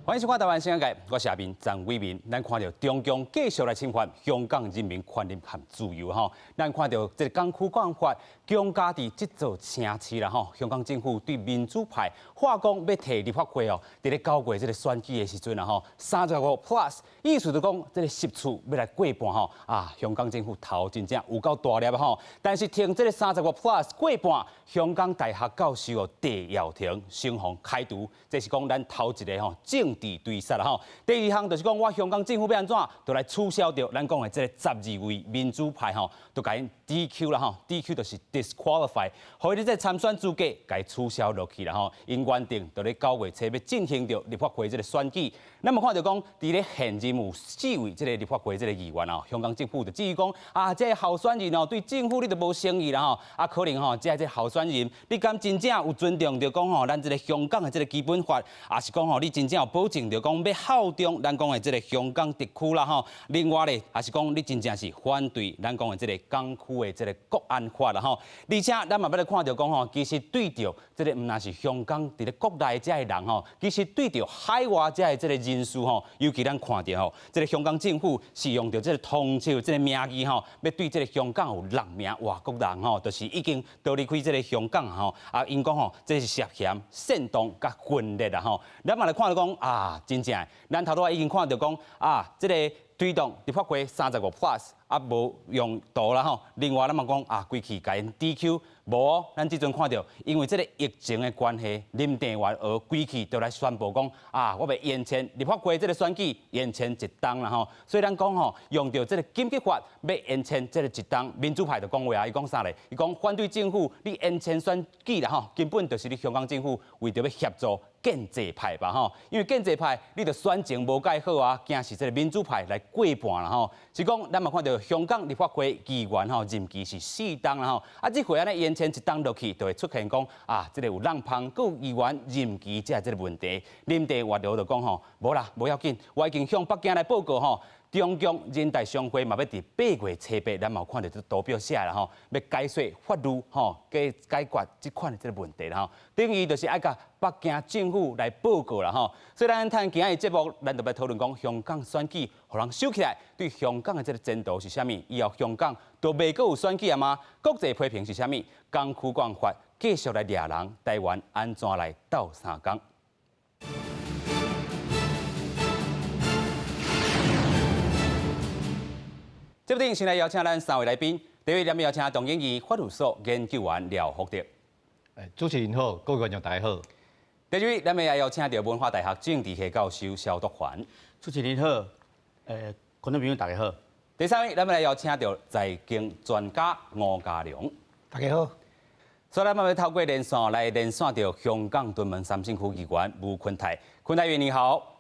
歡迎收看《台灣新眼界》，我是阿明張偉民。咱看著中共繼續來侵犯香港人民權利和自由吼，咱看著這個港區國安法強加佇這座城市啦吼。香港政府對民主派話講欲提立法會哦，佇咧9月這個選舉的時陣啊吼，35 plus，意思就講這個席次欲來過半吼啊，香港政府頭真正有夠大粒吼。但是聽這個三十五 plus 過半，香港大學教授哦戴耀廷先予開除，這是講咱頭一个吼政治追殺啦吼。第二項就是講，我香港政府欲按怎，就來取消著咱講的這個12位民主派吼，就共𪜶 DQ 啦吼，DQ 就是 disqualify，予𪜶這個參選資格共取消落去啦吼。𪜶原定就咧9月初欲進行著立法會這個選舉，咱嘛看著講，佇咧現任有四位這個立法會這個議員哦，香港政府就質疑講啊，這個候選人哦對政府你都無誠意啦吼，啊可能吼，這候選人你敢真正有尊重著講吼，咱這個香港的這個基本法，抑是講吼你真正有保證著講欲效忠咱講的這個香港特區啦吼。另外咧，抑是講你真正是反對咱講的這個港區的這個國安法啦吼。而且咱嘛欲來看著講吼，其實對著這個毋但是香港佇咧國內這个人吼，其實對著海外這个這個人士吼，尤其咱看著吼，這個香港政府是用著這個通緝這個名義吼，欲對這個香港有六名外國人吼，就是已經逃離開這個香港吼，啊，𪜶講吼，這是涉嫌煽動佮分裂啦吼。咱嘛來看著講啊，真正，咱頭拄仔已經看著講啊，這個推動立法會三十五 plus 啊，無用途啦吼。另外，咱嘛講啊，規氣共𪜶 DQ 無哦。咱這陣看著，因為這個疫情的關係，林鄭月娥規氣就來宣布講啊，我欲延簽立法會這個選舉延簽一冬啦吼。所以咱講吼，用著這個緊急法欲延簽這個一冬，民主派就講話啊，伊講啥咧？伊講反對政府你延簽選舉啦吼，根本就是你香港政府為著欲協助建制派吧吼，因為建制派你著選情無蓋好啊，驚是這個民主派來過半啦吼。是講咱嘛看著香港立法會議員吼任期是四冬啦吼，啊這回按呢延簽一冬落去，就會出現講啊，這個有挵芳閣有議員任期這個問題。林鄭月娥就講吼，無啦，無要緊，我已經向北京來報告吼。中共人大常會嘛欲佇8月初8，咱嘛有看著這圖表寫啦吼，欲解說法律吼，解決這款的這個問題啦吼，等於就是愛共北京政府來報告啦吼。所以咱趁今仔日節目，咱就欲討論講香港選舉，予人收起來，對香港的這個前途是啥物？以後香港都袂閣有選舉啊嗎？國際批評是啥物？港區國安法繼續來掠人，台灣按怎來鬥相共？節目頂先來邀請咱三位來賓，第一位咱們邀請唐英儀法律所研究員廖福德。主持人好，各位觀眾大家好。第二位，咱們也邀請著文化大學政治系教授蕭篤凡。主持人好，觀眾朋友大家好。第三位，咱們來邀請著財經專家吳嘉隆。大家好。所以，咱們欲透過連線來連線著香港屯門三省區議員吳坤泰。坤泰議員你好。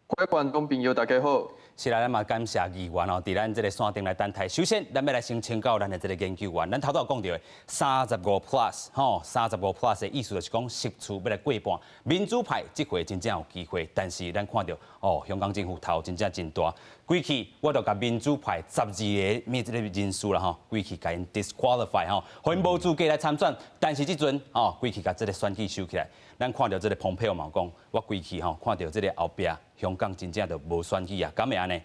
各位觀眾朋友大家好。是啦，咱嘛感謝議員哦，佇咱這個線頂來等待。首先，咱欲來先請教咱的這個研究員，咱頭拄仔講著的三十五 plus 吼，三十五 plus 的意思就是講席次欲來過半。民主派這回真正有機會，但是咱看著哦，香港政府頭真正真大，規氣我就共民主派12个咩這個人數啦吼，規氣共𪜶 disqualify 吼，予𪜶無資格來參選。但是這陣哦，規氣共這個選舉收起來，咱看著這個蓬佩奧嘛講，我規氣吼看著這個後壁。香港真正就無選舉啊，敢會按呢？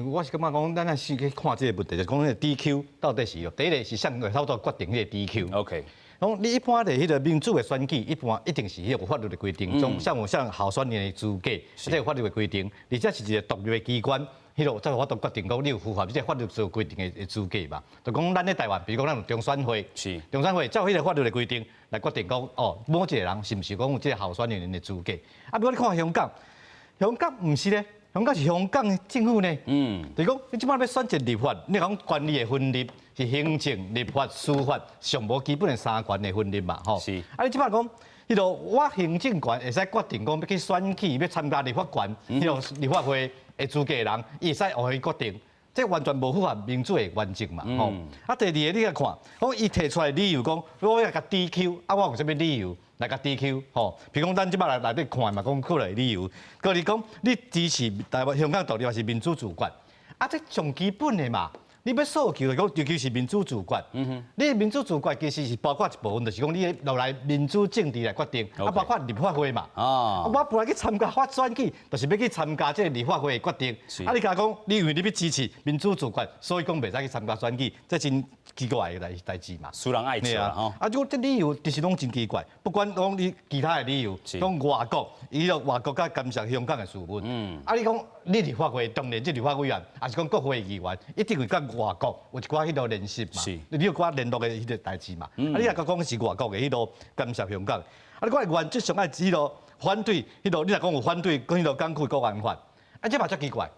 我是感覺講，咱若先去看這個問題，就是講彼個 DQ 到底是，第一个是啥人來透過決定彼個 DQ。 講你一般的彼個民主的選舉，一般一定是彼個有法律的規定，像有像候選人的資格，這個法律的規定，而且是一個獨立的機關，彼個才有法度決定講你有符合這個法律所規定的資格嘛。就講咱咧台灣，比如講咱有中選會，中選會照彼個法律的規定來決定講，哦，某一個人是毋是講有這個候選人的資格。啊，不過你看香港。香港毋是咧，香港是香港政府呢。就是講你這擺欲選一個立法，你講權力的分立是行政、立法、司法上無基本的三權的分立嘛，吼。啊，你這擺講，彼个我行政權會使決定講欲去選舉，欲參加立法權，彼个立法會的資格的人，伊會使予伊決定，這完全無符合民主的原則嘛，吼。啊，第二个你來看，講伊提出來的理由講，我欲共 DQ，啊，我有啥物理由來共 DQ？吼，比如講咱這擺來內底看嘛，講可能理由，閣你講你支持台灣香港獨立抑是民主自決，啊，這上基本的嘛，你欲訴求講，尤其是民主自決。你民主自決其實是包括一部分，就是講你落來民主政治來決定，啊，包括立法會嘛。我本來去參加發選舉，就是欲去參加這个立法會的決定。啊，你共我講，你因為你欲支持民主自決，所以講袂使去參加選舉，這真奇怪的代誌嘛。輸人愛笑啦吼。啊，這個理由其實攏真奇怪，不管講你其他的理由，講外國，伊個外國較干涉香港的事務。啊，你講你立法會當然這立法委員，抑是講國會議員，一定會佮外國有一寡彼落聯繫嘛，你有寡聯絡的彼个代誌嘛。啊，你若講是外國的彼落干涉香港，啊，你講原則上愛彼落反對彼落，你若講有反對講彼落港區國安法，啊，這嘛足奇怪。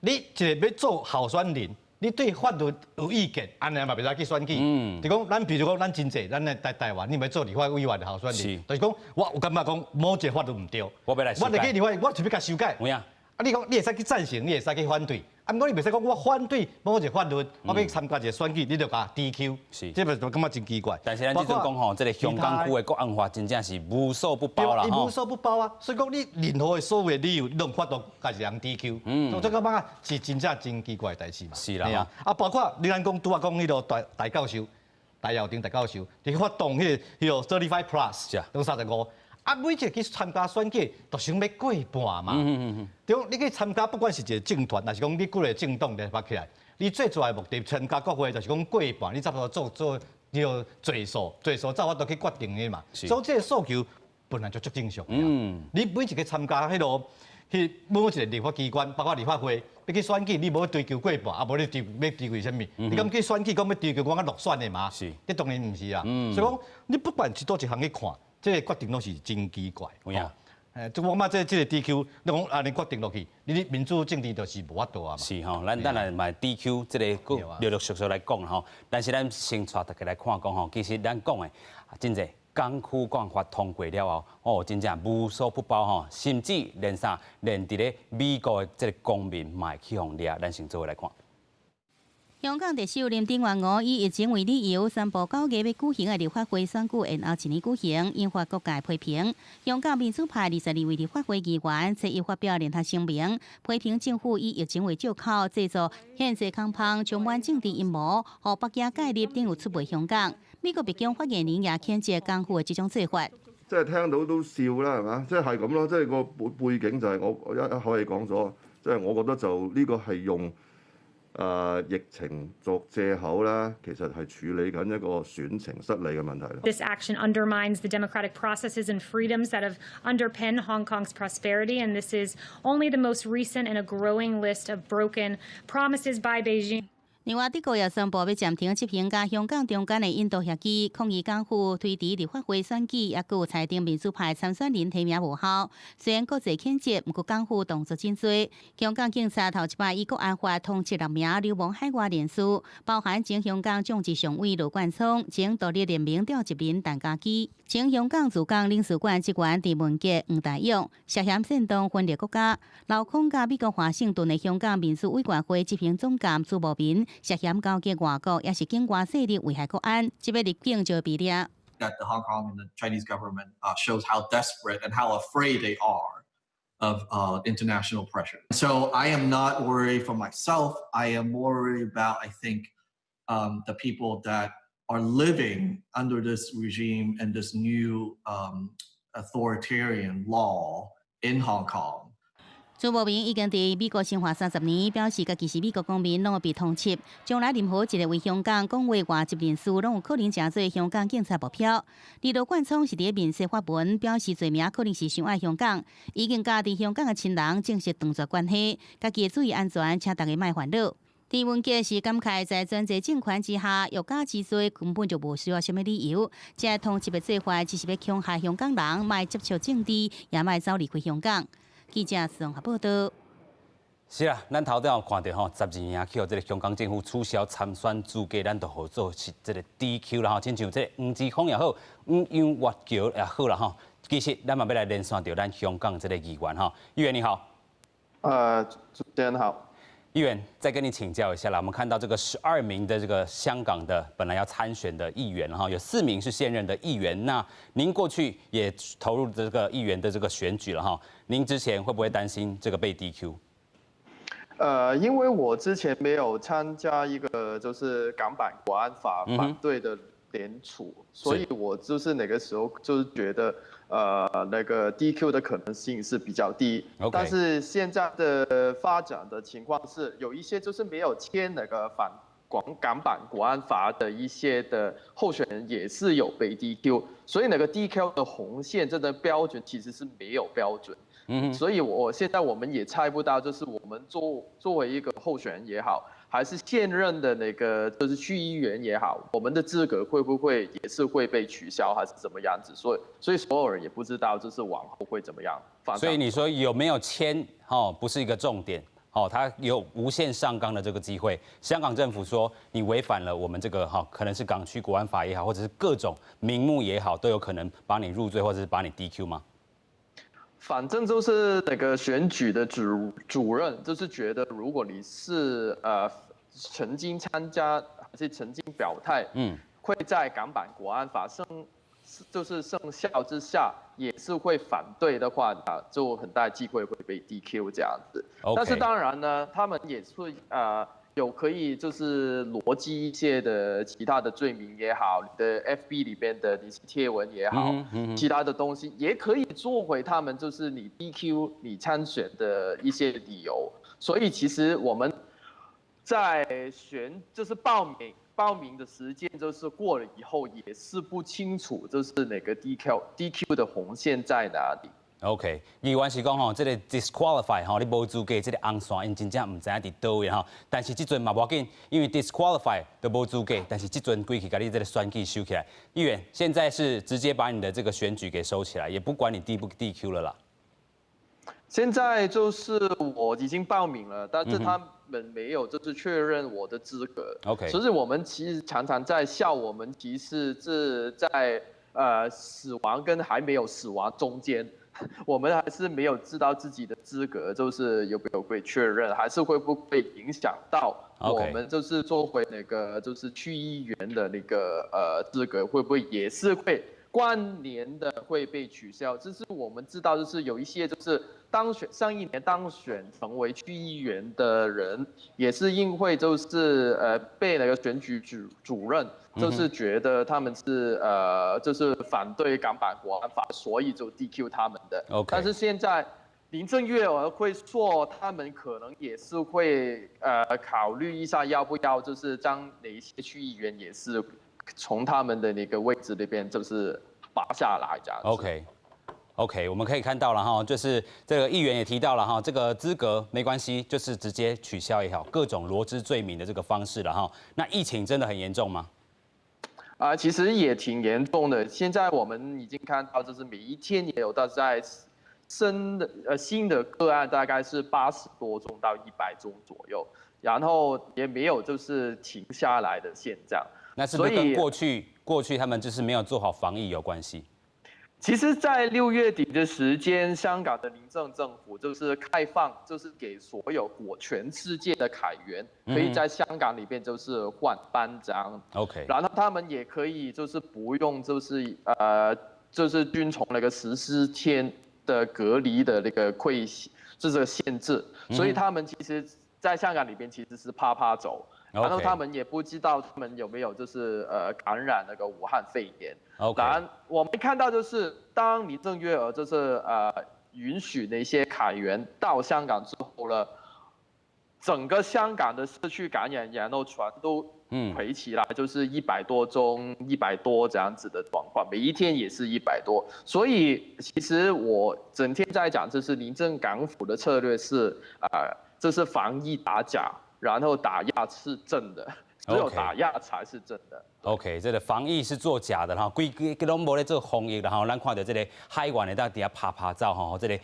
你一个欲做候選人，你對法律有意見，按呢嘛袂使去選舉。就講咱比如講咱真濟，咱來台灣，你欲做立法委員的候選人，就是講我有感覺講某一个法律毋對，我欲來我入去立法，我就欲共修改。有影。啊，你講你會使去贊成，你會使去反對。啊，毋過你袂使講我反對某一个法律，我欲參加一个選舉，你就共 DQ。這個就感覺真奇怪。但是咱這陣講吼，這个香港區的國安法真正是無所不包啦吼。無所不包啊！所以講你任何的所謂理由，攏法度共一人 DQ。所以這個感覺是真正真奇怪的代誌嘛。是啦。啊，包括你咱講拄仔講彼个大教授，戴耀廷大教授，佇發動彼个 35+，攏35。啊，每一个去參加選舉，都想欲過半嘛。對，你去參加，不管是一个政團，抑是講你幾个政黨聯合起來，你最主要的目的參加國會就是講過半，你才有做做叫濟數，濟數才有法度去決定的嘛。所以這个訴求本來就足正常。你每一个參加彼落去每一个立法機關，包括立法會，欲去選舉，你無追求過半，啊無你追欲追求啥物？你敢去選舉講欲追求講欲落選的嘛？這當然毋是啊。所以講，你不管是佗一項去看，這个決定攏是真奇怪。有影。就我感覺這个 DQ，你講按呢決定落去，你民主政治就是無法度啊嘛。是吼，咱等下嘛 DQ 這个閣陸陸續續來講吼，但是咱先帶大家來看講吼，其實咱講的真濟港區國安法通過了後，哦，真正無所不包吼，甚至連啥，連佇咧美國的這个公民嘛會去予掠，咱先做伙來看。香港特首林鄭月娥以疫情為理由，宣布9月欲舉行的立法會選舉延後一年舉行，引發各界批評。香港民主派22位立法會議員昨日發表聯合聲明，批評政府以疫情為藉口，製造憲制空縫，充滿政治陰謀，予北京介入，等於出賣香港。美國白宮發言人也譴責港府的這種做法。即係聽到都笑啦，係嘛？即係係咁咯，即係個背景就係我一口氣講咗，即係我覺得就呢個係用疫情作藉口啦，其實係處理緊一個選情失利嘅問題啦。 This action undermines the democratic processes and freedoms that have underpinned Hong Kong's prosperity, and this is only the most recent in a growing list of broken promises by Beijing. 另外，德國也宣布欲暫停執行佮香港中間的引渡協議，抗議港府推遲立法會選舉，也閣有裁定民主派參選人提名無效。雖然國際譴責，毋過港府動作真濟。香港警察頭一擺以國安法通緝六名流亡海外人士，包含前香港眾志常委羅冠聰、前獨立聯盟召集人陳家基、前香港駐港領事館職員鄭文傑、黃大勇，涉嫌煽動分裂國家。勞空佮美國華盛頓的香港民主委員會執行總監朱牧民，涉嫌勾結外國，抑是境外勢力危害國安，這欲入境就會被掠。 That the Hong Kong and the Chinese government shows how desperate and how afraid they are of international pressure. So I am not worried for myself. I am more worried about, I think, the people that are living under this regime and this new authoritarian law in Hong Kong. 朱牧民已經佇美國生活30年，表示家己是美國公民，攏會被通緝。將來任何一個為香港講話外籍人士，攏有可能成做香港警察目標。而羅冠聰是佇面書發文，表示罪名可能是傷愛香港，已經佮佇香港的親人正式斷絕關係，家己會注意安全，請大家莫煩惱。鄭文傑是感慨，在專制政權之下，欲加之罪根本就無需要啥物理由。這个通緝的做法，只是欲恐嚇香港人，莫接觸政治，也莫走離開香港。記者綜合報道。是啊，咱頭拄有看著吼，12名去予這个香港政府取消參選資格，咱就號做是這个 DQ 啦吼，親像這个黃之鋒也好，黃楊月橋也好啦吼。其實咱嘛欲來連線著咱香港這个議員吼，議員你好。主持人好。議員，再跟你請教一下啦。我們看到這個12名的這個香港的本來要參選的議員哈，有四名是現任的議員。那您過去也投入這個議員的這個選舉了哈，您之前會不會擔心這個被 DQ？因為我之前沒有參加一個就是港版國安法反對的聯署，所以我就是那個時候就是覺得，那個 DQ 的可能性是比較低。 但是現在的發展的情況是，有一些就是沒有簽那個反港版國安法的一些的候選人也是有被 DQ，所以那個 DQ 的紅線這個標準其實是沒有標準。所以我現在我們也猜不到，就是我們作為一個候選人也好，還是現任的那個就是區議員也好，我們的資格會不會也是會被取消，還是怎麼樣子？所以所有人也不知道，就是往後會怎麼樣發展。所以你說有沒有簽？哦，不是一個重點。哦，他有無限上綱的這個機會。香港政府說你違反了我們這個哈，可能是港區國安法也好，或者是各種名目也好，都有可能把你入罪，或者是把你 DQ 嗎？反正就是那個選舉的主任，就是覺得如果你是曾經參加還是曾經表態，會在港版國安法就是生效之下，也是會反對的話，啊，就很大機會會被 DQ 這樣子。 但是當然呢，他們也是有可以就是邏輯一些的其他的罪名也好，你的 FB 裡邊的那些貼文也好，其他的東西也可以作為他們就是你 DQ 你參選的一些理由。所以其實我們在選就是報名的時間就是過了以後，也是不清楚就是哪個 DQ 的紅線在哪裡。 OK，議員是講吼，這個 disqualify 吼，你無資格，這個紅線𪜶真正毋知影佇佗位吼。但是這陣嘛無要緊，因為 disqualify 都無資格，但是這陣規氣共你這個選舉收起來。議員現在是直接把你的這個選舉給收起來，也不管你 D 不 DQ 了啦。現在就是我已經報名了，但是他們沒有就是確認我的資格。 所以我們其實常常在笑，我們其實是在死亡跟還沒有死亡中間。我們還是沒有知道自己的資格，就是有沒有被確認，還是會不會影響到我們，就是做回那個就是區議員的那個資格，會不會也是會關聯的會被取消？這是我們知道，就是有一些就是當選上一年當選成為區議員的人，也是因為就是被那個選舉主任就是覺得他們是就是反對港版國安法，所以就 DQ 他們的。 但是現在林鄭月娥會說，他們可能也是會考慮一下，要不要就是將哪一些區議員也是從他們的那個位置那邊就是拔下來這樣子。 OK。OK，我們可以看到了哈，就是這個議員也提到了哈，這個資格沒關係，就是直接取消也好，各種羅織罪名的這個方式了哈。那疫情真的很嚴重嗎？啊，其實也挺嚴重的。現在我們已經看到，就是每一天也有到在新的個案，大概是80多宗到100宗左右，然後也沒有就是停下來的現象。那是不是跟過去他們就是沒有做好防疫有關係？其實，在6月底的時間，香港的林鄭政府就是開放，就是給所有國全世界的凱員可以在香港裡邊就是換班章。 然後他們也可以就是不用就是遵從那個14天的隔離的那個規，這個限制，所以他們其實在香港裡邊其實是趴趴走。然後他們也不知道他們有沒有就是感染那個武漢肺炎。 當然我們看到就是當林鄭月娥就是允許那些凱員到香港之後呢，整個香港的社區感染然後全都圍起來，就是100多宗、一百多這樣子的狀況，每一天也是一百多。所以其實我整天在講，就是林鄭港府的策略是這是防疫打假。然後打壓是真的，只有打壓才是真的。 OK，這個防疫是做假的哈，規矩攏無咧做防疫啦吼。咱看著這個海員會當佇遐趴趴走吼，這個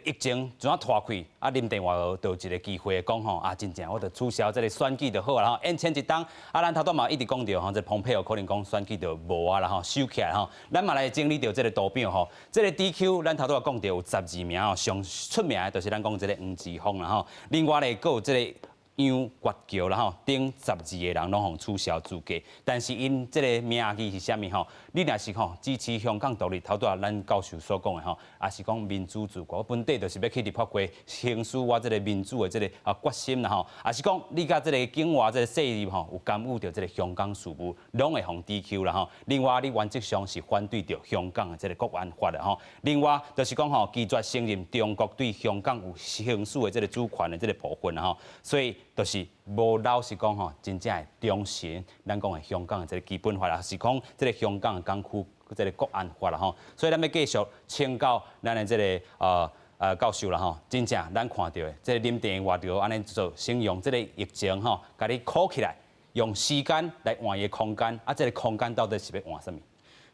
疫情怎樣拖開？啊，林鄭月娥就有一個機會講吼，啊，真正我就取消這個選舉就好啦吼，延簽一冬。啊，咱頭拄嘛一直講著吼，這個蓬佩奧可能講選舉就無啊啦吼，收起來吼。咱嘛來整理著這個圖表吼，這個 DQ 咱頭拄仔講著有12名吼，上出名的就是咱講這個黃之鋒啦吼。另外咧，閣有這個。楊岳橋啦吼，等12個人攏予取消資格，但是𪜶這个名義是啥物吼？你若是吼支持香港獨立，頭拄仔咱教授所講的吼，抑是講民主自決，本底就是欲去立法會行使我這个民主的這个決心啦吼，抑是講你佮這个境外這个勢力吼有干預著這个香港事務，攏會予 DQ 啦吼。另外，你原則上是反對著香港的這个國安法的吼。另外，就是講吼，拒絕承認中國對香港有行使的這个主權的這个部分啦吼，所以就是無老實講吼，真正會忠誠咱講的香港的這个基本法啦，是講這个香港的港區這个國安法啦吼。所以咱欲繼續請教咱的這个教授啦吼，真正咱看著的這个林鄭月娥按呢做，先用這个疫情吼，共你箍起來，用時間來換伊的空間，啊，這个空間到底是欲換啥物？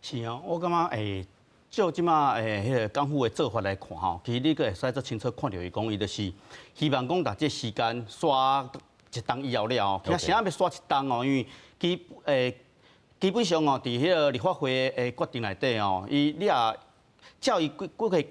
是啊，我感覺照這馬彼个港府的做法來看吼，其實你閣會使足清楚看著伊講，伊就是希望講佇這時間煞一冬以後了，其實啥欲煞一冬哦？因為基本上哦，佇彼个立法會的決定內底哦，伊你若照伊過去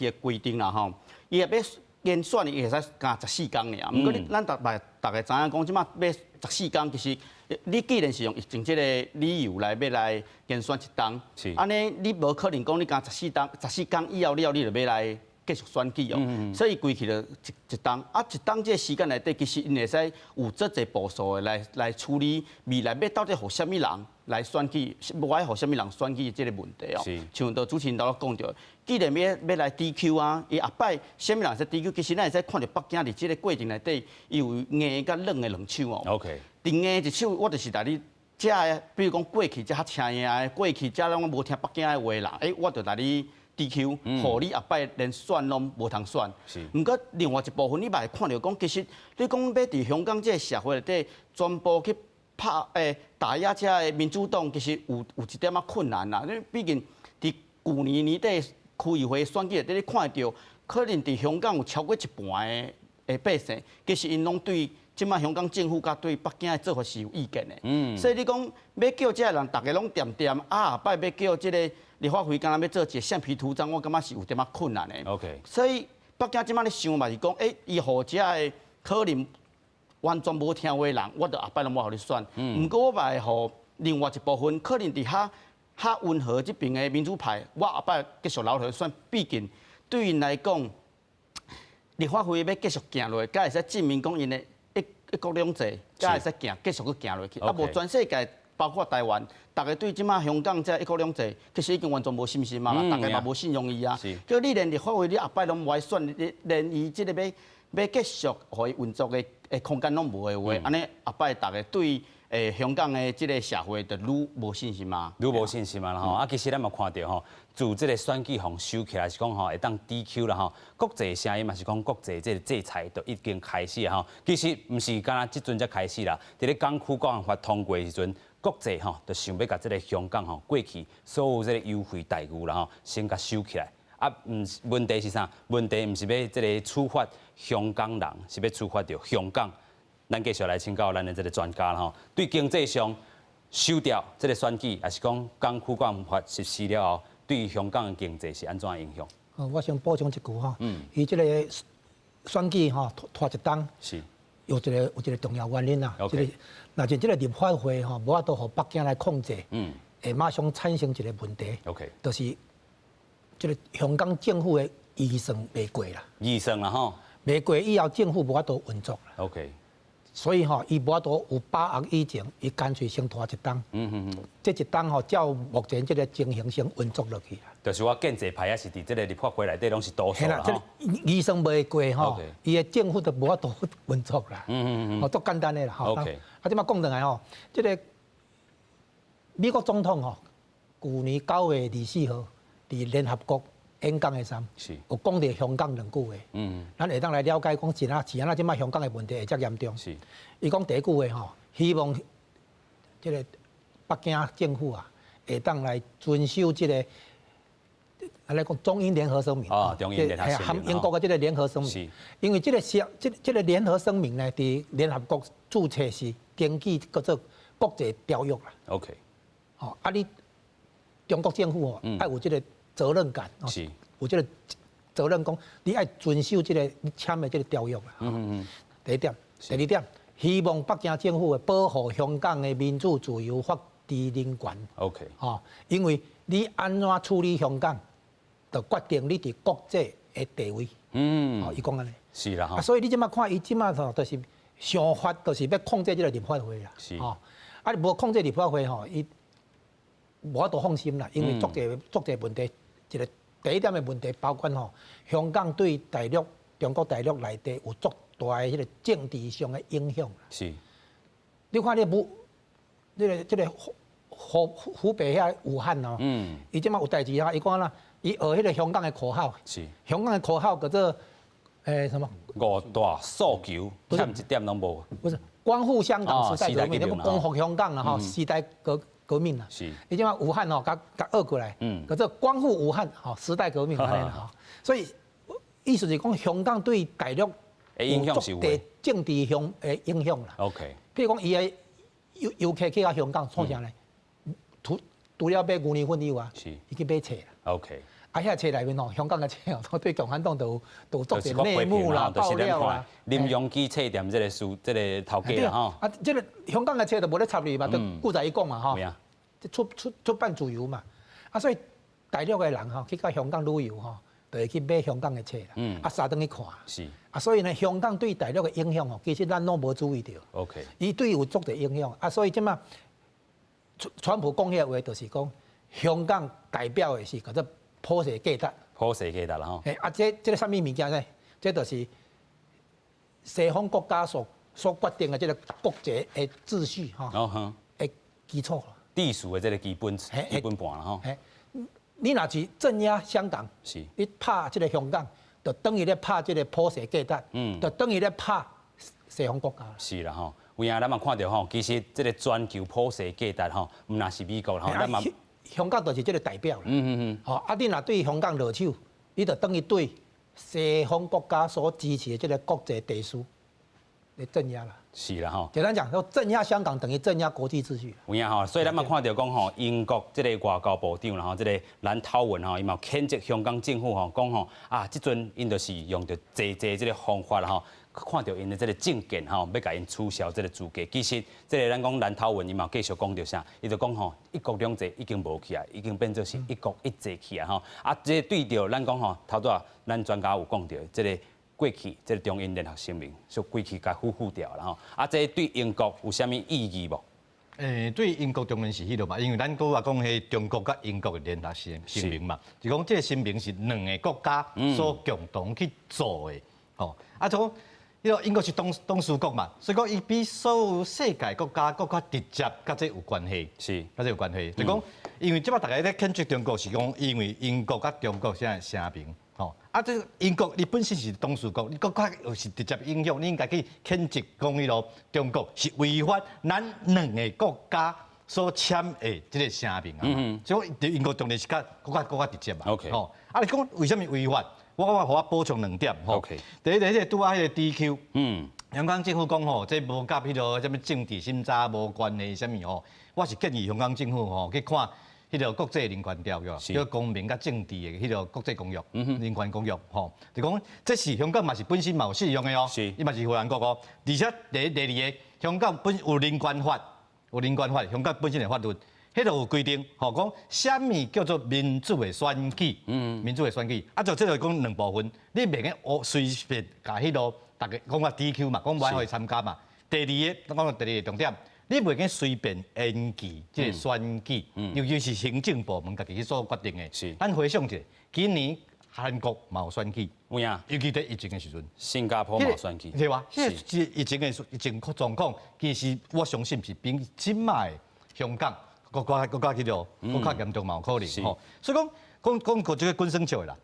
的規定啦吼，伊若欲延選，伊會使加14工爾。毋過你咱逐擺逐家知影講，這馬欲14工，其實你既然是用疫情這个理由來欲來延選一冬，按呢你無可能講你加14冬14工以後了，你就欲來繼續選舉哦。所以規氣就一冬，啊一冬這个時間內底，其實𪜶會使有足濟步數的來處理未來欲到底予啥物人來選舉，無愛予啥物人選舉這个問題哦。像著主持人頭拄講著，既然欲來 DQ 啊，伊後擺啥物人會使 DQ，其實咱會使看著北京佇這个過程內底，伊有硬佮軟的兩手哦。佇硬一手，我就是來你遮的，比如講過去遮較青營的，過去遮攏無聽北京的話的人，我就來你 DQ，予你後擺連選攏無通選。毋過另外一部分，你嘛會看著講，其實你講欲佇香港這个社會內底全部去拍打壓遮的民主黨，其實有一點仔困難啦。因為畢竟佇舊年年底區議會選舉內底，你看會著，可能佇香港有超過一半的百姓，其實𪜶攏對這馬香港政府佮對北京的做法是有意見的。所以你講欲叫這个人逐家攏恬恬，啊後擺欲叫這个立法會敢若欲做一个橡皮圖章，我感覺是有點仔困難的。 所以北京這馬咧想嘛是講，伊予遮的可能完全無聽話的人，我就後擺攏無予你選。毋過我嘛會予另外一部分可能佇較較溫和這邊的民主派，我後擺繼續留予選。畢竟對𪜶來講，立法會欲繼續行落去，才會使證明講𪜶的一國兩制，才會使行繼續去行落去。啊，無全世界包括台灣，逐家對這馬香港這一國兩制，其實已經完全無信心啊，逐家嘛無信用伊啊。叫你連立法會你後擺攏無愛選，你連伊這个欲繼續予伊運作的空間攏無的話，按呢後擺逐家對香港的這个社會就愈無信心啊。愈無信心啊啦吼！啊，其實咱嘛看著吼，自這个選舉予收起來是講吼會當 DQ 啦吼，國際聲音嘛是講國際這个制裁就已經開始吼。其實毋是干焦這陣才開始啦，佇咧港區國安法通過的時陣，國際吼就想欲共這个香港吼過去所有這个優惠待遇啦吼，先共收起來。啊，毋是問題是啥？問題毋是欲這个處罰香港人，是欲處罰著香港。咱繼續來請教咱的這个專家啦吼，對經濟上收掉這个選舉，抑是講港區國安法實施了後，對香港的經濟是按怎影響？我先補充一句吼，伊這个選舉吼拖一冬，有一个重要原因啦，這个若是這个立法會吼無法度予北京來控制，會馬上產生一个問題，就是這个香港政府的預算袂過啦，預算啦吼，袂過以後政府無法度運作啦。 所以吼，伊無法度有把握以前，伊乾脆先拖一冬。這一冬吼，照目前這个情形先運作落去啦。就是我建制派抑是佇這个立法會內底攏是多數啦吼。預算袂過吼，伊的政府就無法度運作啦。哦，足簡單的啦吼。 啊，這馬講轉來吼，這个美國總統吼，舊年9月24號佇聯合國演講的時陣，有講著香港兩句話。咱會當來了解講是按怎是按怎這馬香港的問題會遮嚴重。伊講第一句話吼，希望這个北京政府啊，會當來遵守這个，按呢講中英聯合聲明。哦，中英聯合聲明。含英國的這个聯合聲明。因為這个聲這個聯合聲明呢，佇聯合國註冊是根據叫做國際條約啦。 吼，啊你中國政府吼，愛有這个責任感。有這个責任講，你愛遵守這个你簽的這个條約啦。第一點，第二點，希望北京政府會保護香港的民主、自由、法治、人權。 吼，因為你按怎處理香港，就決定你佇國際的地位。吼，伊講按呢。是啦，啊，所以你這馬看伊這馬吼，就是想法，就是欲控制這個立法會啦。吼，啊，你無控制立法會吼，伊無法度放心啦，因為足濟足濟問題，一個第一點的問題，包括吼香港對大陸、中國大陸內地有足大的彼個政治上的影響。你看你武，這個湖北遐武漢哦，伊這馬有代誌啊，伊講啦，伊學彼個香港的口號，香港的口號叫做什麼？五大訴求，欠一點攏無。不是，光復香港時代革命，你講光復香港啦吼，時代革命啦。伊這馬武漢哦，共共學過來，叫做光復武漢吼，時代革命按呢吼。所以意思是講香港對大陸有足大政治上的影響啦。 譬如講，伊的遊客去到香港創啥呢？除了買牛奶粉以外，伊去買冊啦。 啊，遐冊內面吼，香港的冊哦，都對共產黨都有足濟內幕啦、爆料啦。林榮基冊店這個書，這個頭家啦吼。啊，這個香港的冊就無咧插入嘛，就古早伊講嘛吼。出版自由嘛，啊，所以大陸的人吼去到香港旅遊吼，就會去買香港的冊啦。啊，沙轉去看。啊，所以呢，香港對大陸的影響吼，其實咱攏無注意著。 伊對有足濟影響，啊，所以這馬川普講彼個話，就是講香港代表的是叫做普世價值。普世價值啦吼。啊，這個啥物物件呢？這就是西方國家所決定的這個國際的秩序吼，的基礎。秩序的這個基本盤啦吼。你若是鎮壓香港，你拍這個香港，就等於咧拍這個普世價值，就等於咧拍西方國家。是啦吼，有影咱嘛看著吼，其實這個全球普世價值吼，毋但是美國吼，咱嘛香港就是這個代表啦。吼，啊，你若對香港落手，你就等於對西方國家所支持的這個國際秩序來鎮壓啦。是啦吼，簡單講，說鎮壓香港等於鎮壓國際秩序。有影吼，所以咱嘛看著講吼，英國這個外交部長啦吼，這個蘭濤文吼，伊嘛譴責香港政府吼，講吼啊，這陣𪜶就是用著濟濟這個方法啦吼，看著𪜶的這個政見吼，欲共𪜶取消這個資格。其實這個咱講蘭濤文，伊嘛繼續講著啥？伊就講吼，一國兩制已經無去啊，已經變做是一國一制去啊吼。啊，這對著咱講吼，頭拄仔咱專家有講著這個。過去這個中英聯合聲明，就規氣共付付掉啦吼。啊，這對英國有啥物意義無？對英國當然是彼落嘛，因為咱閣話講彼中國佮英國的聯合聲明嘛，就講這個聲明是兩個國家所共同去做的，吼。啊，就講彼個英國是董事國嘛，所以講伊比所有世界國家閣較直接佮這有關係，佮這有關係。就講因為這擺大家咧譴責中國是講，因為英國佮中國現在聲明。吼，啊！這英國伊本身是董事國，你閣較有是直接影響，你應該去譴責講彼落中國是違反咱兩個國家所簽的這個聲明啊。所以英國當然是較閣較直接嘛。 吼，啊！你講為啥物違反？我感覺予我補充兩點吼。 第一個，彼個拄仔彼個 DQ，香港政府講吼，這無佮彼落啥物政治審查無關係啥物吼，我是建議香港政府吼去看。彼個國際人權條約，叫公民佮政治的彼個國際公約，人權公約，吼，就講這是香港嘛是本身嘛有適用的哦，伊嘛是會員國哦。而且第二個，香港本有人權法，有人權法，香港本身的法律，彼度有規定，吼，講啥物叫做民主的選舉，民主的選舉，啊，就這個講兩部分，你袂用隨便共彼落逐家講話 DQ 嘛，講無愛予伊參加嘛。第二個，講到第二個重點。你袂用隨便延期這個選舉，尤其是行政部門家己去做決定的。咱回想一下，今年韓國嘛有選舉，有影，尤其佇疫情的時陣，新加坡嘛有選舉，對吧？這疫情的疫情狀況，其實我相信是比這擺的香港閣較去著，閣較嚴重嘛有可能吼。所以講講講過這個滾耍笑的啦。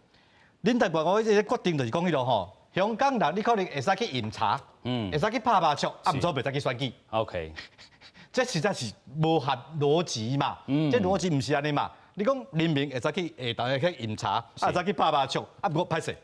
恁台灣我這個決定就是講彼落吼，香港人你可能會使去飲茶，會使去拍麻將，啊，毋過袂使去選舉。 這實在是無合邏輯嘛，這邏輯毋是按呢嘛。你講人民會使去下晝去飲茶，啊，會使去拍麻將，啊，毋過歹勢，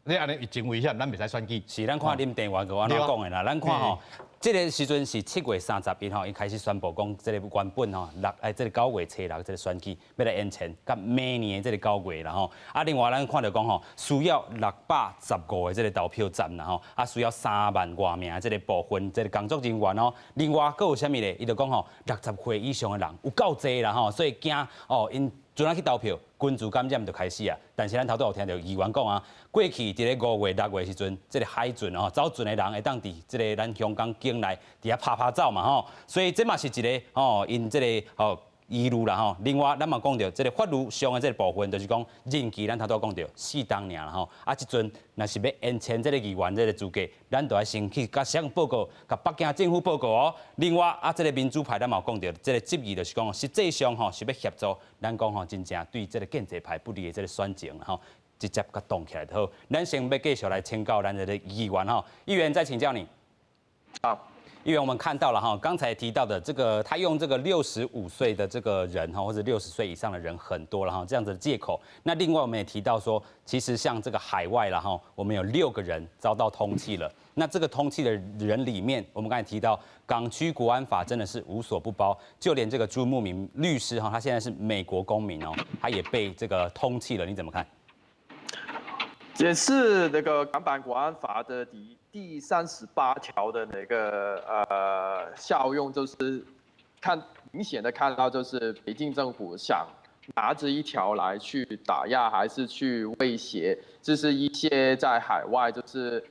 你按呢疫情危險，咱袂使選舉。是，咱看林鄭月娥按怎講的啦，咱看吼，這个時陣是7月31號，伊開始宣布講，這个原本吼六哎，這个9月初六這个選舉欲來延前，到明年的這个9月啦吼。啊，另外咱看著講吼，需要615個這个投票站啦吼，啊需要3萬外名這个部分這个工作人員哦。另外閣有啥物咧？伊就講吼，60歲以上的人有夠濟啦吼，所以驚哦𪜶陣仔去投票，群聚感染就開始啊。但是咱頭拄有聽著議員講啊，過去佇咧5月、6月時陣，這个海巡吼，走船的人會當佇這个咱香港境內佇遐拍拍走嘛吼，所以這嘛是一个吼，𪜶這个吼疑慮啦吼。另外，咱嘛講著這个法律上的這个部分，就是講任期，咱頭拄講著四冬爾啦吼。啊，這陣若是欲延簽這个議員這个資格，咱就愛先去共誰報告，共北京政府報告哦。另外，啊，這个民主派咱嘛有講著，這个質疑就是講，實際上吼是欲協助咱講吼，真正對這个建制派不利的這个選情吼，直接共擋起來就好。咱先欲繼續來請教咱的議員吼，議員再請教你。好。議員，我們看到了哈，剛才提到的這個，他用這個65歲的這個人哈，或者60歲以上的人很多了哈，這樣子的借口。那另外我們也提到說，其實像這個海外了哈，我們有六個人遭到通緝了。那這個通緝的人裡面，我們剛才提到港區國安法真的是無所不包，就連這個朱牧民律師哈，他現在是美國公民哦，他也被這個通緝了，你怎麼看？也是那個港版國安法的第38條的那個效用，就是看明顯的看到，就是北京政府想拿這一條來去打壓，還是去威脅，就是一些在海外就是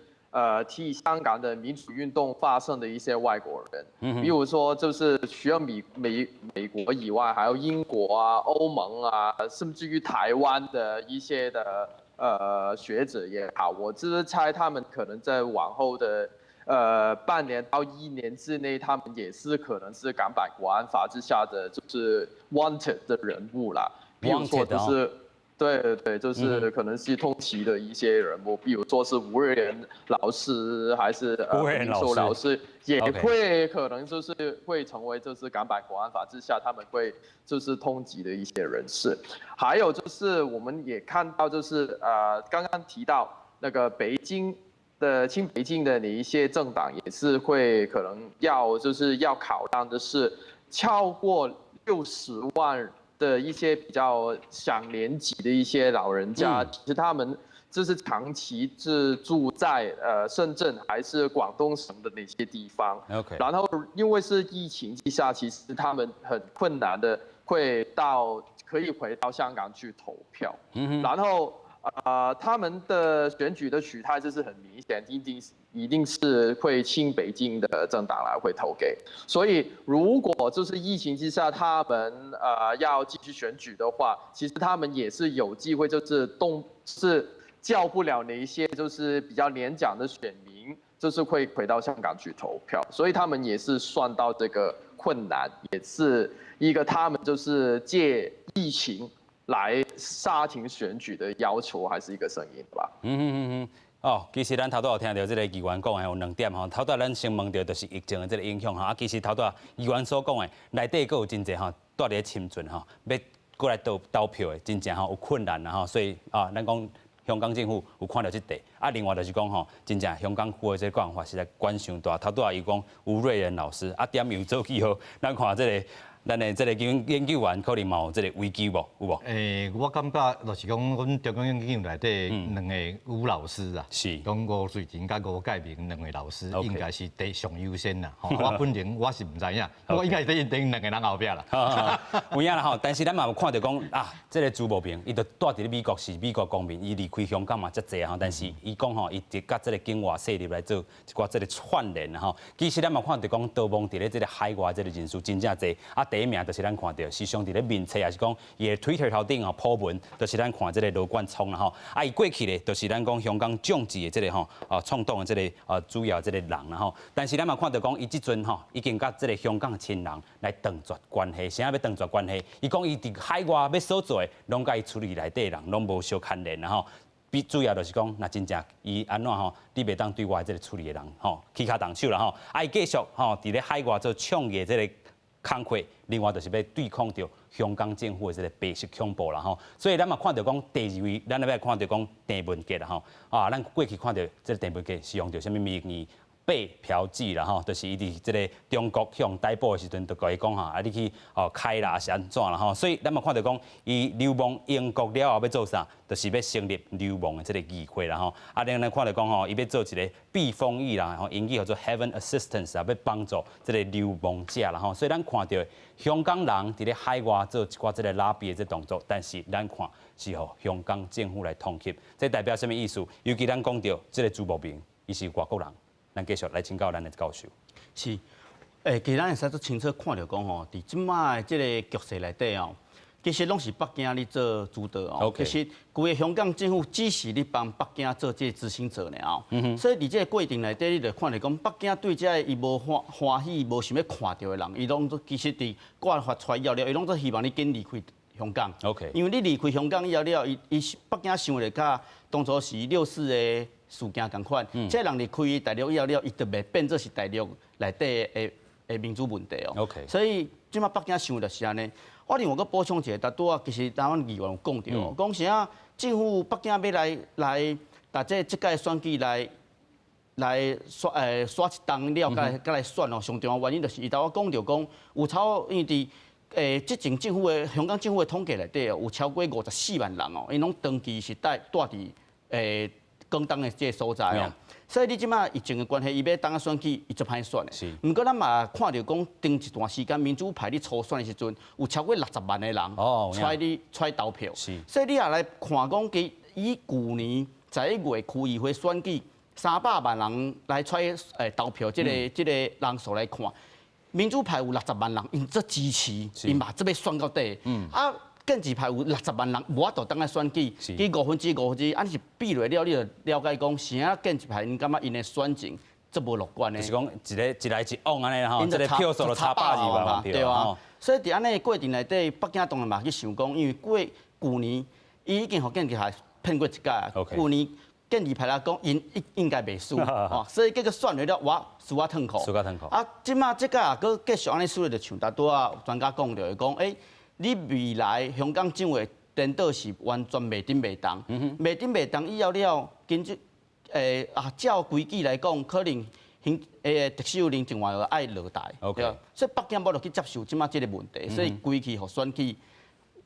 替香港的民主運動發聲的一些外國人，比如說就是除了美國以外，還有英國啊、歐盟啊，甚至於台灣的一些的學者也好，我只是猜他們可能在往後的半年到一年之內，他們也是可能是港版國安法之下的就是 wanted 的人物啦。比如說就是，對對對，就是可能是通緝的一些人物，比如說是吳瑞仁老師，還是吳瑞仁老師，也會可能就是會成為就是港版國安法之下他們會就是通緝的一些人士。還有就是我們也看到就是剛剛提到那個北京的親北京的那一些政黨也是會可能要就是要考量的是超過60萬的一些比較上年紀的一些老人家，其實他們就是長期是住在深圳還是廣東省的那些地方。 然後因為是疫情之下，其實他們很困難的會到可以回到香港去投票。然後他們的選舉的取態就是很明顯，一定是會親北京的政黨來會投給。所以如果就是疫情之下，他們要繼續選舉的話，其實他們也是有機會，就是動是叫不了那一些就是比較年長的選民，就是會回到香港去投票。所以他們也是算到這個困難，也是一個他們就是借疫情來剎停選舉的要求，還是一個聲音吧？嗯嗯嗯嗯。哦，其實咱頭拄有聽著這個議員講的有兩點吼，頭拄咱先問著就是疫情的這個影響吼，啊，其實頭拄議員所講的內底閣有真濟吼，蹛佇咧深圳吼，欲過來投投票的，真正吼有困難啦吼，所以啊，咱講香港政府有看著這塊，啊，另外就是講吼，真正香港府的這個國安法實在管傷大，頭拄仔伊講吳瑞仁老師，啊，點又做記號，咱看這個。咱的這個研究員可能嘛有這個危機無？有無？我感覺就是講，阮中央研究院內底兩个吳老師啊，講吳瑞仁佮吳介民兩个老師，應該是第上優先啦。我本人我是毋知影，我應該是佇𪜶兩个人後壁啦。有影啦吼，但是咱嘛有看著講啊，這个朱牧民，伊就蹛佇咧美國是美國公民，伊離開香港嘛遮濟吼，但是伊講吼，伊直佮這个境外勢力來做一寡這个串聯吼。其實咱嘛看著講，逃亡佇咧這个海外這个人數真正濟啊。第一名就是咱看著，時常佇咧面冊，抑是講伊的 Twitter 頭頂吼 po 文，就是咱看這个羅冠聰啦吼。啊，伊過去咧，就是咱講香港眾志的這个吼，啊創黨的這个啊主要這个人啦吼。但是咱嘛看著講，伊這陣吼已經佮這个香港親人來斷絕關係，啥欲斷絕關係？伊講伊佇海外欲所做的，攏佮伊處理內底人攏無相牽連啦吼。比主要就是講，若真正伊按怎吼，你袂當對我這个處理的人吼起跤動手啦吼。啊，伊繼續吼佇咧海外做倡議這个工課，另外就是欲對抗著香港政府的這个白色恐怖啦吼。所以咱嘛看著講第二位，咱欲來看著講鄭文傑啦吼。啊，咱過去看著這个鄭文傑是用著啥物名義？被嫖妓啦吼，就是伊佇這个中國予逮捕的時陣，就共伊講吼，啊你去哦開啦，是按怎啦吼？所以咱嘛看著講，伊流亡英國了後欲做啥？就是欲成立流亡的這个議會啦吼。啊，咱來看著講吼，伊欲做一个避風雨啦，吼，英語叫做 Haven Assistance 啊，欲幫助這个流亡者啦吼。所以咱看著香港人佇咧海外做一寡這个拉比的這動作，但是咱看是予香港政府來通緝，這代表啥物意思？尤其咱講著這个朱牧民，伊是外國人。咱繼續來請教咱的教授。是，其實咱會使足清楚看著講吼，佇這擺的這个局勢內底哦，其實攏是北京咧做主導哦。 其實規个香港政府只是咧幫北京做這个執行者爾哦。所以佇這个過程內底，你就看著講，北京對這个伊無歡歡喜、無想欲看著的人，伊攏總其實佇國安法出來以後了，伊攏總希望你緊離開香港。 因為你離開香港以後了，伊伊北京想的佮當初是六四的事件仝款，這人離開大陸以後了，伊就袂變做是大陸內底的的民主問題哦。 所以這擺北京想的就是按呢。我另外閣補充一下，拄拄仔其實台灣議員有講著，講啥政府北京欲來來，逐這這屆選舉來來選選一冬了，閣來選哦。上重要原因就是伊頭仔講著講，有超因為佇之前政府的香港政府的統計內底哦，有超過54萬人哦，𪜶攏長期是蹛住佇廣東的這个所在哦，所以你這擺疫情的關係，伊欲冬仔選舉，伊足歹選的。毋過咱嘛看著講，頂一段時間民主派咧初選的時陣，有超過60萬的人出來出來投票。所以你也來看講，其以舊年11月區議會選舉300萬人來出來投票，這个人數來看，民主派有六十萬人，𪜶足支持，𪜶嘛足欲選到底。啊，建制派有六十萬人無法度當來選舉，其五分之五，按呢是比落了，你就了解講，啥建制派𪜶感覺𪜶的選情足無樂觀的。就是講一个一來一往按呢吼，這个票數就差120萬票。對啊，所以佇按呢過程內底，北京當然嘛去想講，因為過舊年伊已經予建制派騙過一擺，舊年建制派來講，𪜶應應該袂輸，哦，所以結果選落了，哇輸啊褪褲。輸甲褪褲。啊，這擺這擺閣繼續按呢輸，就像拄拄仔專家講著的講，你未來香港政府顛倒是完全袂頂袂動，袂頂袂動以後了，根據照規矩來講，可能行特首林鄭月娥愛落台，對，所以北京無落去接受這擺這个問題，所以規氣予選舉